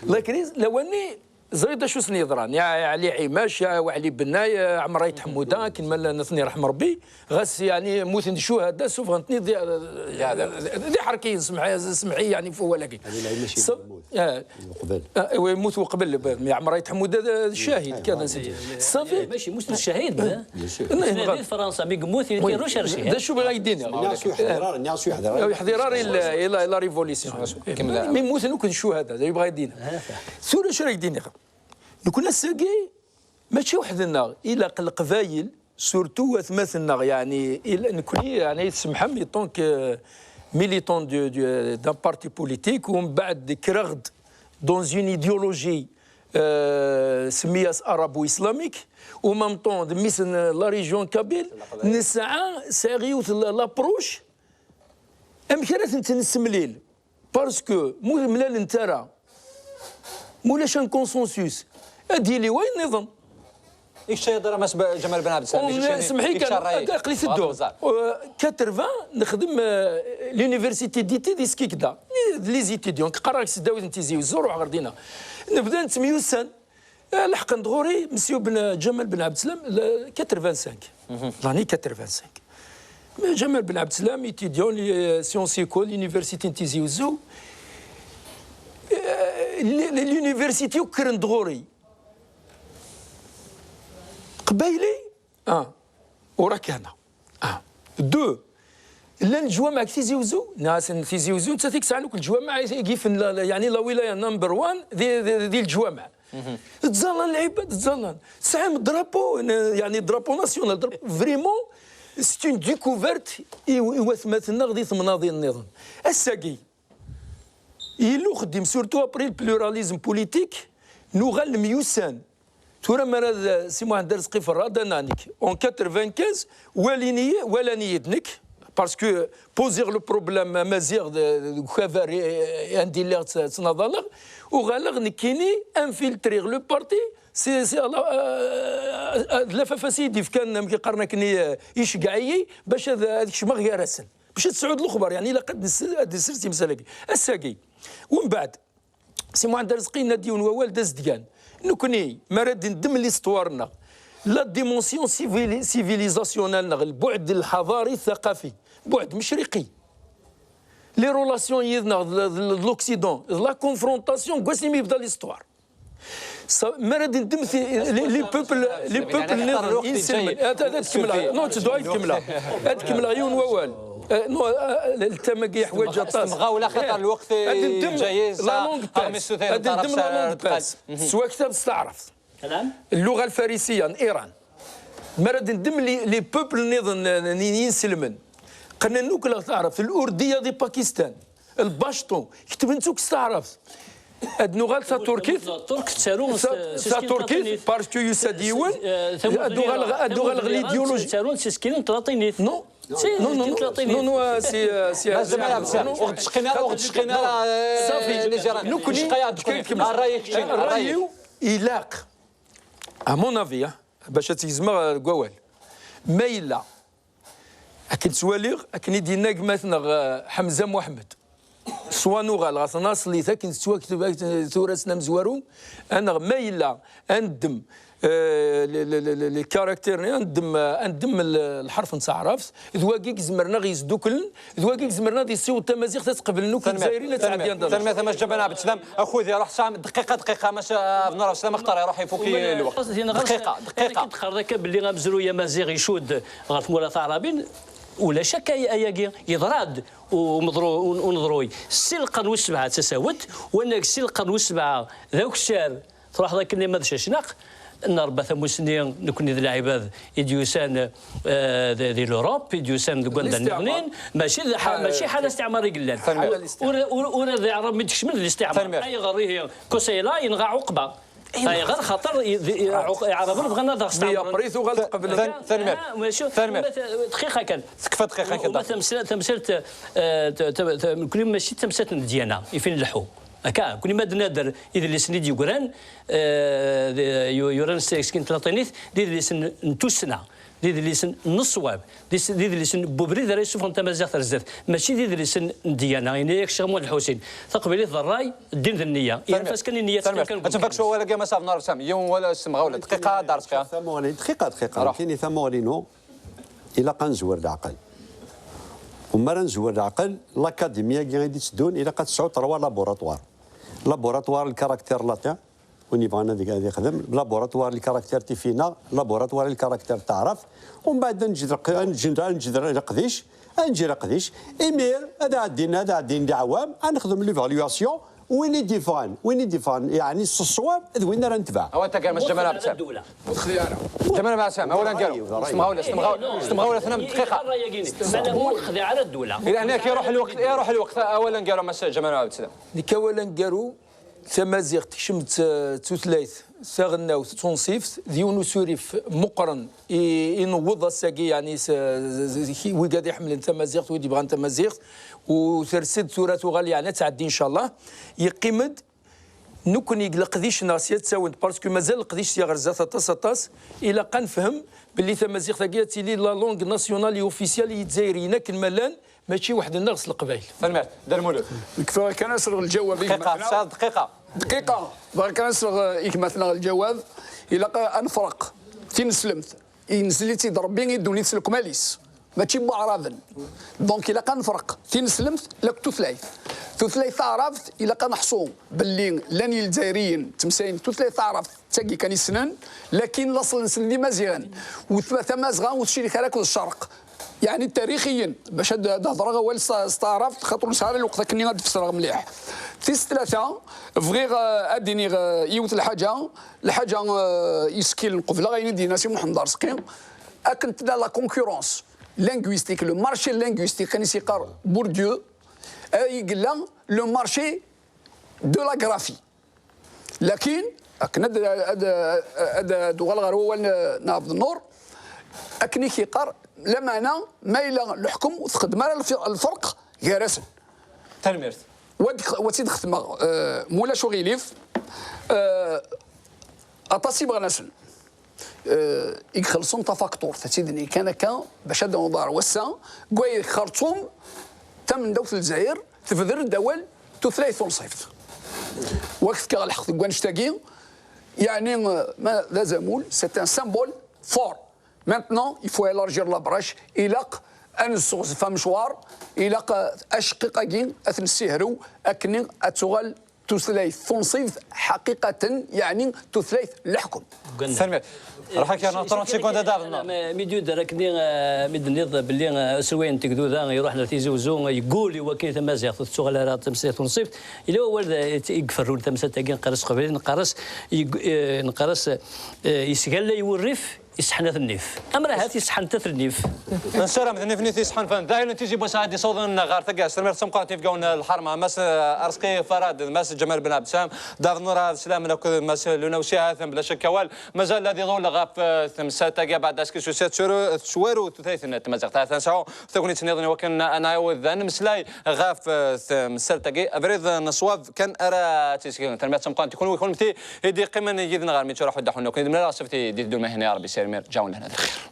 La crise, lawan-nni, ẓriɣ d acu sen-yeḍran. Ya Ɛli Ɛimac, ya Waɛli Bennay, ya Ɛmer Ayt Ḥemmuda, akken ma llan, ad ten-yerḥem Rebbi. Ɣas, yeɛni, mmuten d ccuhada, ssufɣen-ten-id d, d, d iḥerkiyen, semḥ-, semḥ-iyi, yeɛni, f wawal-agi. Ɛli Ɛimac yemmut. Eh, uqbel. Ah, oui, yemmut uqbel, Ɛmer Ayt Ḥemmuda d, d ccahid, kan, nsiɣ. Safi. Mačči yemmut d ccahid, eh? Bien sûr. Di Fransa, mi yemmut, il était recherché, d acu bɣiɣ ad ak-d-iniɣ? Nniɣ-as ur yeḥḍir ara, nniɣ-as ur yeḥḍir ara. Ur yeḥḍir ara i la, i la, i la révolution. Kemmel. Mi mmuten akk d ccuhada, d acu bɣiɣ ad ak-d-iniɣ. Tura acu ara ak-d-iniɣ? Nekkni ass-agi, mačči weḥd-nneɣ, ilaq Leqbayel, surtout watmaten-nneɣ, yeɛni, il-, nekkni, yeɛni, tsemḥem, en tant que militant du, du, d'un parti politique, u mbeɛd kkreɣ-d dans une idéologie, euh, semmi-as arabo-islamique, u en même temps, d mmi-s n la région kabyle, nesɛa, sɛiɣ yiwet la, l'approche, amek ara tent-nessemlil. Parce que mu mlalent ara, mulac un consensus, ad d-yili wayen nniḍen. I kečč ay d Mass Ǧamal Ben Ɛebdeslam, semḥ-iyi kan, aql-i tedduɣ. Euh, quatre-vingts, nexdem, euh, l'université d'été di Skikda. D les étudiants, qqareɣ deg tesdawit n Tizi Uzzu, ruḥeɣ ɣer dinna. Nebda nettemyussan. Eh, leḥqen-d ɣur-i Monsieur Ben, Ǧamal Ben Ɛebdeslam, le quatre-vingt-cinq. L'année quatre-vingt-cinq. Jamal Ben Abdeslam, étudiant, li- sciences éco, l'université n Tizi Ouzou. Euh, li- li- L'université ukkren-d ɣur-i. Qbayli? Ah. Ur akka hna. Ah. Deux. Llan leǧwameɛ deg Tizi Ouzou? Nniɣ-asen Tizi Ouzou nettat i yesɛan akk leǧwameɛ i yifen la- la- yeɛni la wilaya number one di, di, di leǧwameɛ. Ttẓallan lɛibad, ttẓallan. Tesɛam drapeau, n- yeɛni drapeau national. Drapeau. Vraiment, c'est une découverte i, i watmaten-nneɣ di temnaḍin nniḍen. Ass-agi, yella uxeddim, surtout après le pluralisme politique, nuɣal nemyussan. Tura mi ara d Si Muḥend Arezqi Ferrad, ana nekk, en quatre-vingt-quinze, walin-iyi, walan-iyi-d nekk, parce que poser le problème amaziɣ de- deg ukabar, eh, anda i lliɣ tt- ttnaḍaleɣ, uɣaleɣ nekkini infiltriɣ le parti, c'est c'est la- euh, d lafafas i yi-d-ifkan, amek i qqaren akken, eh, iceggeɛ-iyi bac ad ad kecmeɣ gar-asen. Bac ad tesɛuḍ lexbar, yeɛni ilaq ad d-nessel- ad d-nsel timsal-agi. Ass-agi. Umbeɛd, Si Muḥend Arezqi yenna-d yiwen wawal d azedgan. Nekni, mi ara d-neddem l'histoire-nneɣ, la dimension civili- civilisationnelle-nneɣ, lbuɛd lḥadari thaqafi, buɛd mecreqi, les relations yid-neɣ d- d d l'Occident, d la confrontation, deg wasmi yebda l'histoire. Sa- Mi ara d-neddem ti- les les peuples, les peuples nniḍen inselmen. Ad ad kemmleɣ. Non, ttedduɣ ad kemmleɣ. Ad kemmleɣ yiwen wawal. Eh, non, eh, eh, le thème-agi yeḥwaǧ aṭas. Temɣawla xaṭer lweqt. Ad neddem la langue perse. Ad neddem la langue perse. Tettwaktab s taɛrabt. Lluɣa lfarisiya n Iran. Mi ara d-neddem les peuples nniḍen n yinselmen, qqnen akk la taɛrabt, l'urdiya di Pakistan, lbacṭu, ketben-tt akk s taɛrabt. Ad nuɣal taturkit. Taturkit, parce que yusa-d yiwen. Ad uɣaleɣ ad uɣaleɣ l'idéologie. Ttarunt s tskirin n tlaṭinit. Non. Non, non, non, non, non, c'est, euh, c'est, euh, c'est, euh, non. Ur d-tecqin ara, ur d-tecqin ara. Safi. Nekni, ṛṛay-iw ilaq. À mon avis, hein, bac ad tt-gezmeɣ, euh, deg wawal. Ma yella, akken ttwaliɣ, akken i d-yenna gma-tneɣ, euh, Ḥemza Muḥemmed, swa nuɣal ɣer tnaṣlit, akken tettwakteb, akken tura-s n amezwaru, aneɣ ma yella ad neddem, euh, le- le- le- le- le caractère-nni, ad neddem, euh, ad neddem l- lḥerf n taɛrabt, d wagi i izemren ad ɣ-yesduklen, d wagi i izemren ad yessiweḍ tamaziɣt ad tt-qeblen akk Izzayriyen, ad tɛeddi anda. Tanemmirt a Mass Ǧamal Ɛebd Slam. Akud iruḥ, sɛam dqiqa, dqiqa, Mass Abner Abd Slam, axaṭer iruḥ ifuk-iyi lweqt. Dqiqa, dqiqa. Teqqareḍ akka belli amezruy amaziɣ icudd ɣer tmura taɛrabin, ulac akka ay- ayagi, yeḍra-d u- umeḍru- u- uneḍruy. Si lqern wis sebɛa d tasawet, wanag si lqern wis sebɛa d akessar, truḥeḍ akken ma d cacnaq, nerba tamusni, nekni d lɛibad i d-yusan, eh, di di l'Europe, i d-yusan deg wanda nniḍnin, mačči d ḥa- mačči ḥala istiɛmar i yellan. Ur ur ur d iɛraben i d-kecmen d listiɛmar. Ayɣer ihi Kusayla yenɣa Ɛuqba? Ayɣer? Xaṭer i- di- Ɛuq- Iɛraben bɣan ad aɣ-steɛmren. Après tuɣal tqebl. Tanemmirt. Dqiqa kan. Tekfa dqiqa kan. Uma tamsalt, tamsalt, eh, t- t- t- nekni mačči d tamsalt n ddyana, ifi nleḥḥu. Akka, nekni ma d-nader idlisen i d-yegran, eh, d- yu- yuran s tekskin n tlaṭinit, d idlisen n tussna, d idlisen n ṣṣwab, d is- d idlisen n ubrid ara yessufɣen tamaziɣt ar zdat. Mačči d idlisen n ddyana, yenna-yak Ccix Muḥend Lḥusin. Taqbaylit d ṛṛay, ddin d nniya. Yerfa-as kan i nniya. Ad tenfak s wawal-agi a Mass Abner Abd Slam. Yiwen wawal s temɣawla. Dqiqa ad d-arseɣ. Tamuɣli, dqiqa, dqiqa. Nekkini tamuɣli-inu, ilaq ad nezwer leɛqel. U mi ara nezwer leɛqel, l'académie-agi i d-itteddun, ilaq ad tesɛu trois laboratoires. Laboratoire le caractère latin, win yebɣan ad ad ixdem, laboratoire le caractère tifinaɣ, laboratoire le caractère taɛrabt, u mbeɛd ad neǧǧ leq- ad neǧǧ- ad neǧǧ leqdic, ad neǧǧ leqdic, imir ad ɛeddin, ad ɛeddin leɛwam, ad nexdem l'évaluation, win i d-yeffɣen, win i d-yeffɣen, yeɛni s ṣṣwab, d win ara netbeɛ. Awal tagar, Mass Ǧamal Ɛebd Slam. Ur texdiɛ ara. Ǧamal Ɛebd Slam, awal aneggaru. S temɣawla, s temɣawla, s temɣawla, tnam dqiqa. Ur texdiɛ ara ddula. Ila hnak iruḥ lweqt, iruḥ lweqt, awal aneggaru, Mass Ǧamal Ɛebd Slam. Nekk awal aneggaru, tamaziɣt tekcem d t- d tutlayt taɣelnawt d tunṣibt, d yiwen usurif meqqren i, i newweḍ ass-agi, yeɛni s- s- s- wigad iḥemmlen tamaziɣt, wid yebɣan tamaziɣt, u ters-d tura tuɣal, yeɛni ad tɛeddi ncallah. Yeqqim-d, nekkni deg leqdic-nneɣ sya ttawin-d, parce que mazal leqdic sya ɣer zdat aṭas, aṭas, ilaq ad nefhem belli tamaziɣt-agi ad tili la langue nationale et officielle i Yizzayriyen akken ma llan, mačči weḥd-nneɣ s Leqbayel. Tanemmirt. Dda Lmulud. Nekk bɣiɣ kan ad sreɣ lǧawab i dqiqa, gma-tneɣ. Tesɛiḍ dqiqa. Dqiqa. Bɣiɣ kan ad sreɣ, eh, i gma-tneɣ lǧawab. Ilaq ad nefreq tineslemt, inzel-itt-id Rebbi i ddunit s lekmal-is. mačči n waɛraben. Donc ilaq ad nefreq tineslemt lakk tutlayt. Tutlayt taɛrabt ilaq ad neḥṣu belli llan Izzayriyen ttmeslayen tutlayt taɛrabt d tagi kan i ssnen, lakin laṣel-nsen d Imaziɣen. U tma-, Tamazɣa ur tcirek ara akked Ccerq. Yeɛni tarixiyen, bac ad, ad hedreɣ awal s, s taɛrabt, xaṭer ur nesɛi ara lweqt akkenni ad d-fesreɣ mliḥ. Tis tlata, bɣiɣ, eh, ad d-iniɣ, eh, yiwet lḥaǧa, lḥaǧa, eh, yeskkilen qebleɣ ayen i d-yenna Si Muḥend Arezqi, akken tella la concurrence linguistique, le marché linguistique, akken i s-yeqqar Bourdieu, eh, i yella le marché de la graphie. Lakin, akken ad, ad, ad, ad uɣaleɣ ɣer wawal n, n Ɛebd Nnur, akken i k-yeqqar, lameɛna ma yella leḥkem ur txeddem ara lfi-, lferq gar-asen. Tanemmirt. Wa d-, wa tt-id-xetmeɣ, eh, mulac uɣilif, eh, aṭas ibɣan-asen, eh, i ixellṣen tafakṭurt, ad tt-id-nini kan akka, bac ad d-naweḍ ɣer wass-a, deg wayeg Xerṣum, tamendawt n Lezzayer, tebder-d awal tutlayt tunṣibt. Wa k-fkeɣ lḥeqq deg wannect-agi, yeɛni, eh, ma d azamul, c'est un symbole fort. Maintenant, il faut élargir la brèche, ilaq ad nesseɣzef amecwar, ilaq, eh, aceqqiq-agi ad t-nessihrew akken ad tuɣal tutlayt tunṣibt ḥaqiqatan, yeɛni tutlayt n leḥkem. Tanemmirt. Ruḥ akka, trente secondes ad d-aɣen. Mi d-yuder akken, eh, mi d-tenniḍ belli, eh, aselway n tegduda iruḥen ar Tizi Uzzu, yeggul i wakken i tamaziɣt ur tettuɣal ara d tameslayt tunṣibt. Yella wawal, eh, i iferrun tamsalt-agi, neqqar-as s teqbaylit, neqqar-as, yeg-, eh, neqqar-as, eh, yesgallay wurrif, yesseḥnat nnif. Amrahat yesseḥnat nnif. Nessaram d nnif-nni t-yesḥanfan. D ahil n Tizi Busaɛid d-isawḍen ɣer taggara s termirt tameqqrant inebgawen n lḥerma. Mass, eh, Arezqi Farad, Mass Ǧamal Ben Abdeslam, Daf Nura Slam akked Mass Luna Usihat, bla cekk awal. Mazal ad iḍul ɣef, eh, temsalt-agi, beɛd aski susi tettwaru tutlayt n tmaziɣt. Ahat ad nesɛu tagnit nniḍen i wakken ad nɛawed ad nemmeslay ɣef, eh, temsalt-agi. Abrid n ṣṣwab kan ara tt-yesgen. Tanemmirt tameqqrant i kunwi kunemti i d-yeqqimen yid-neɣ armi ttruḥ ddaḥ unnak. Ad nemlal ɣef ṣṣebti d-iteddun, ma ihna Ṛebbi s yirmir. Ǧawen lehna d lxir.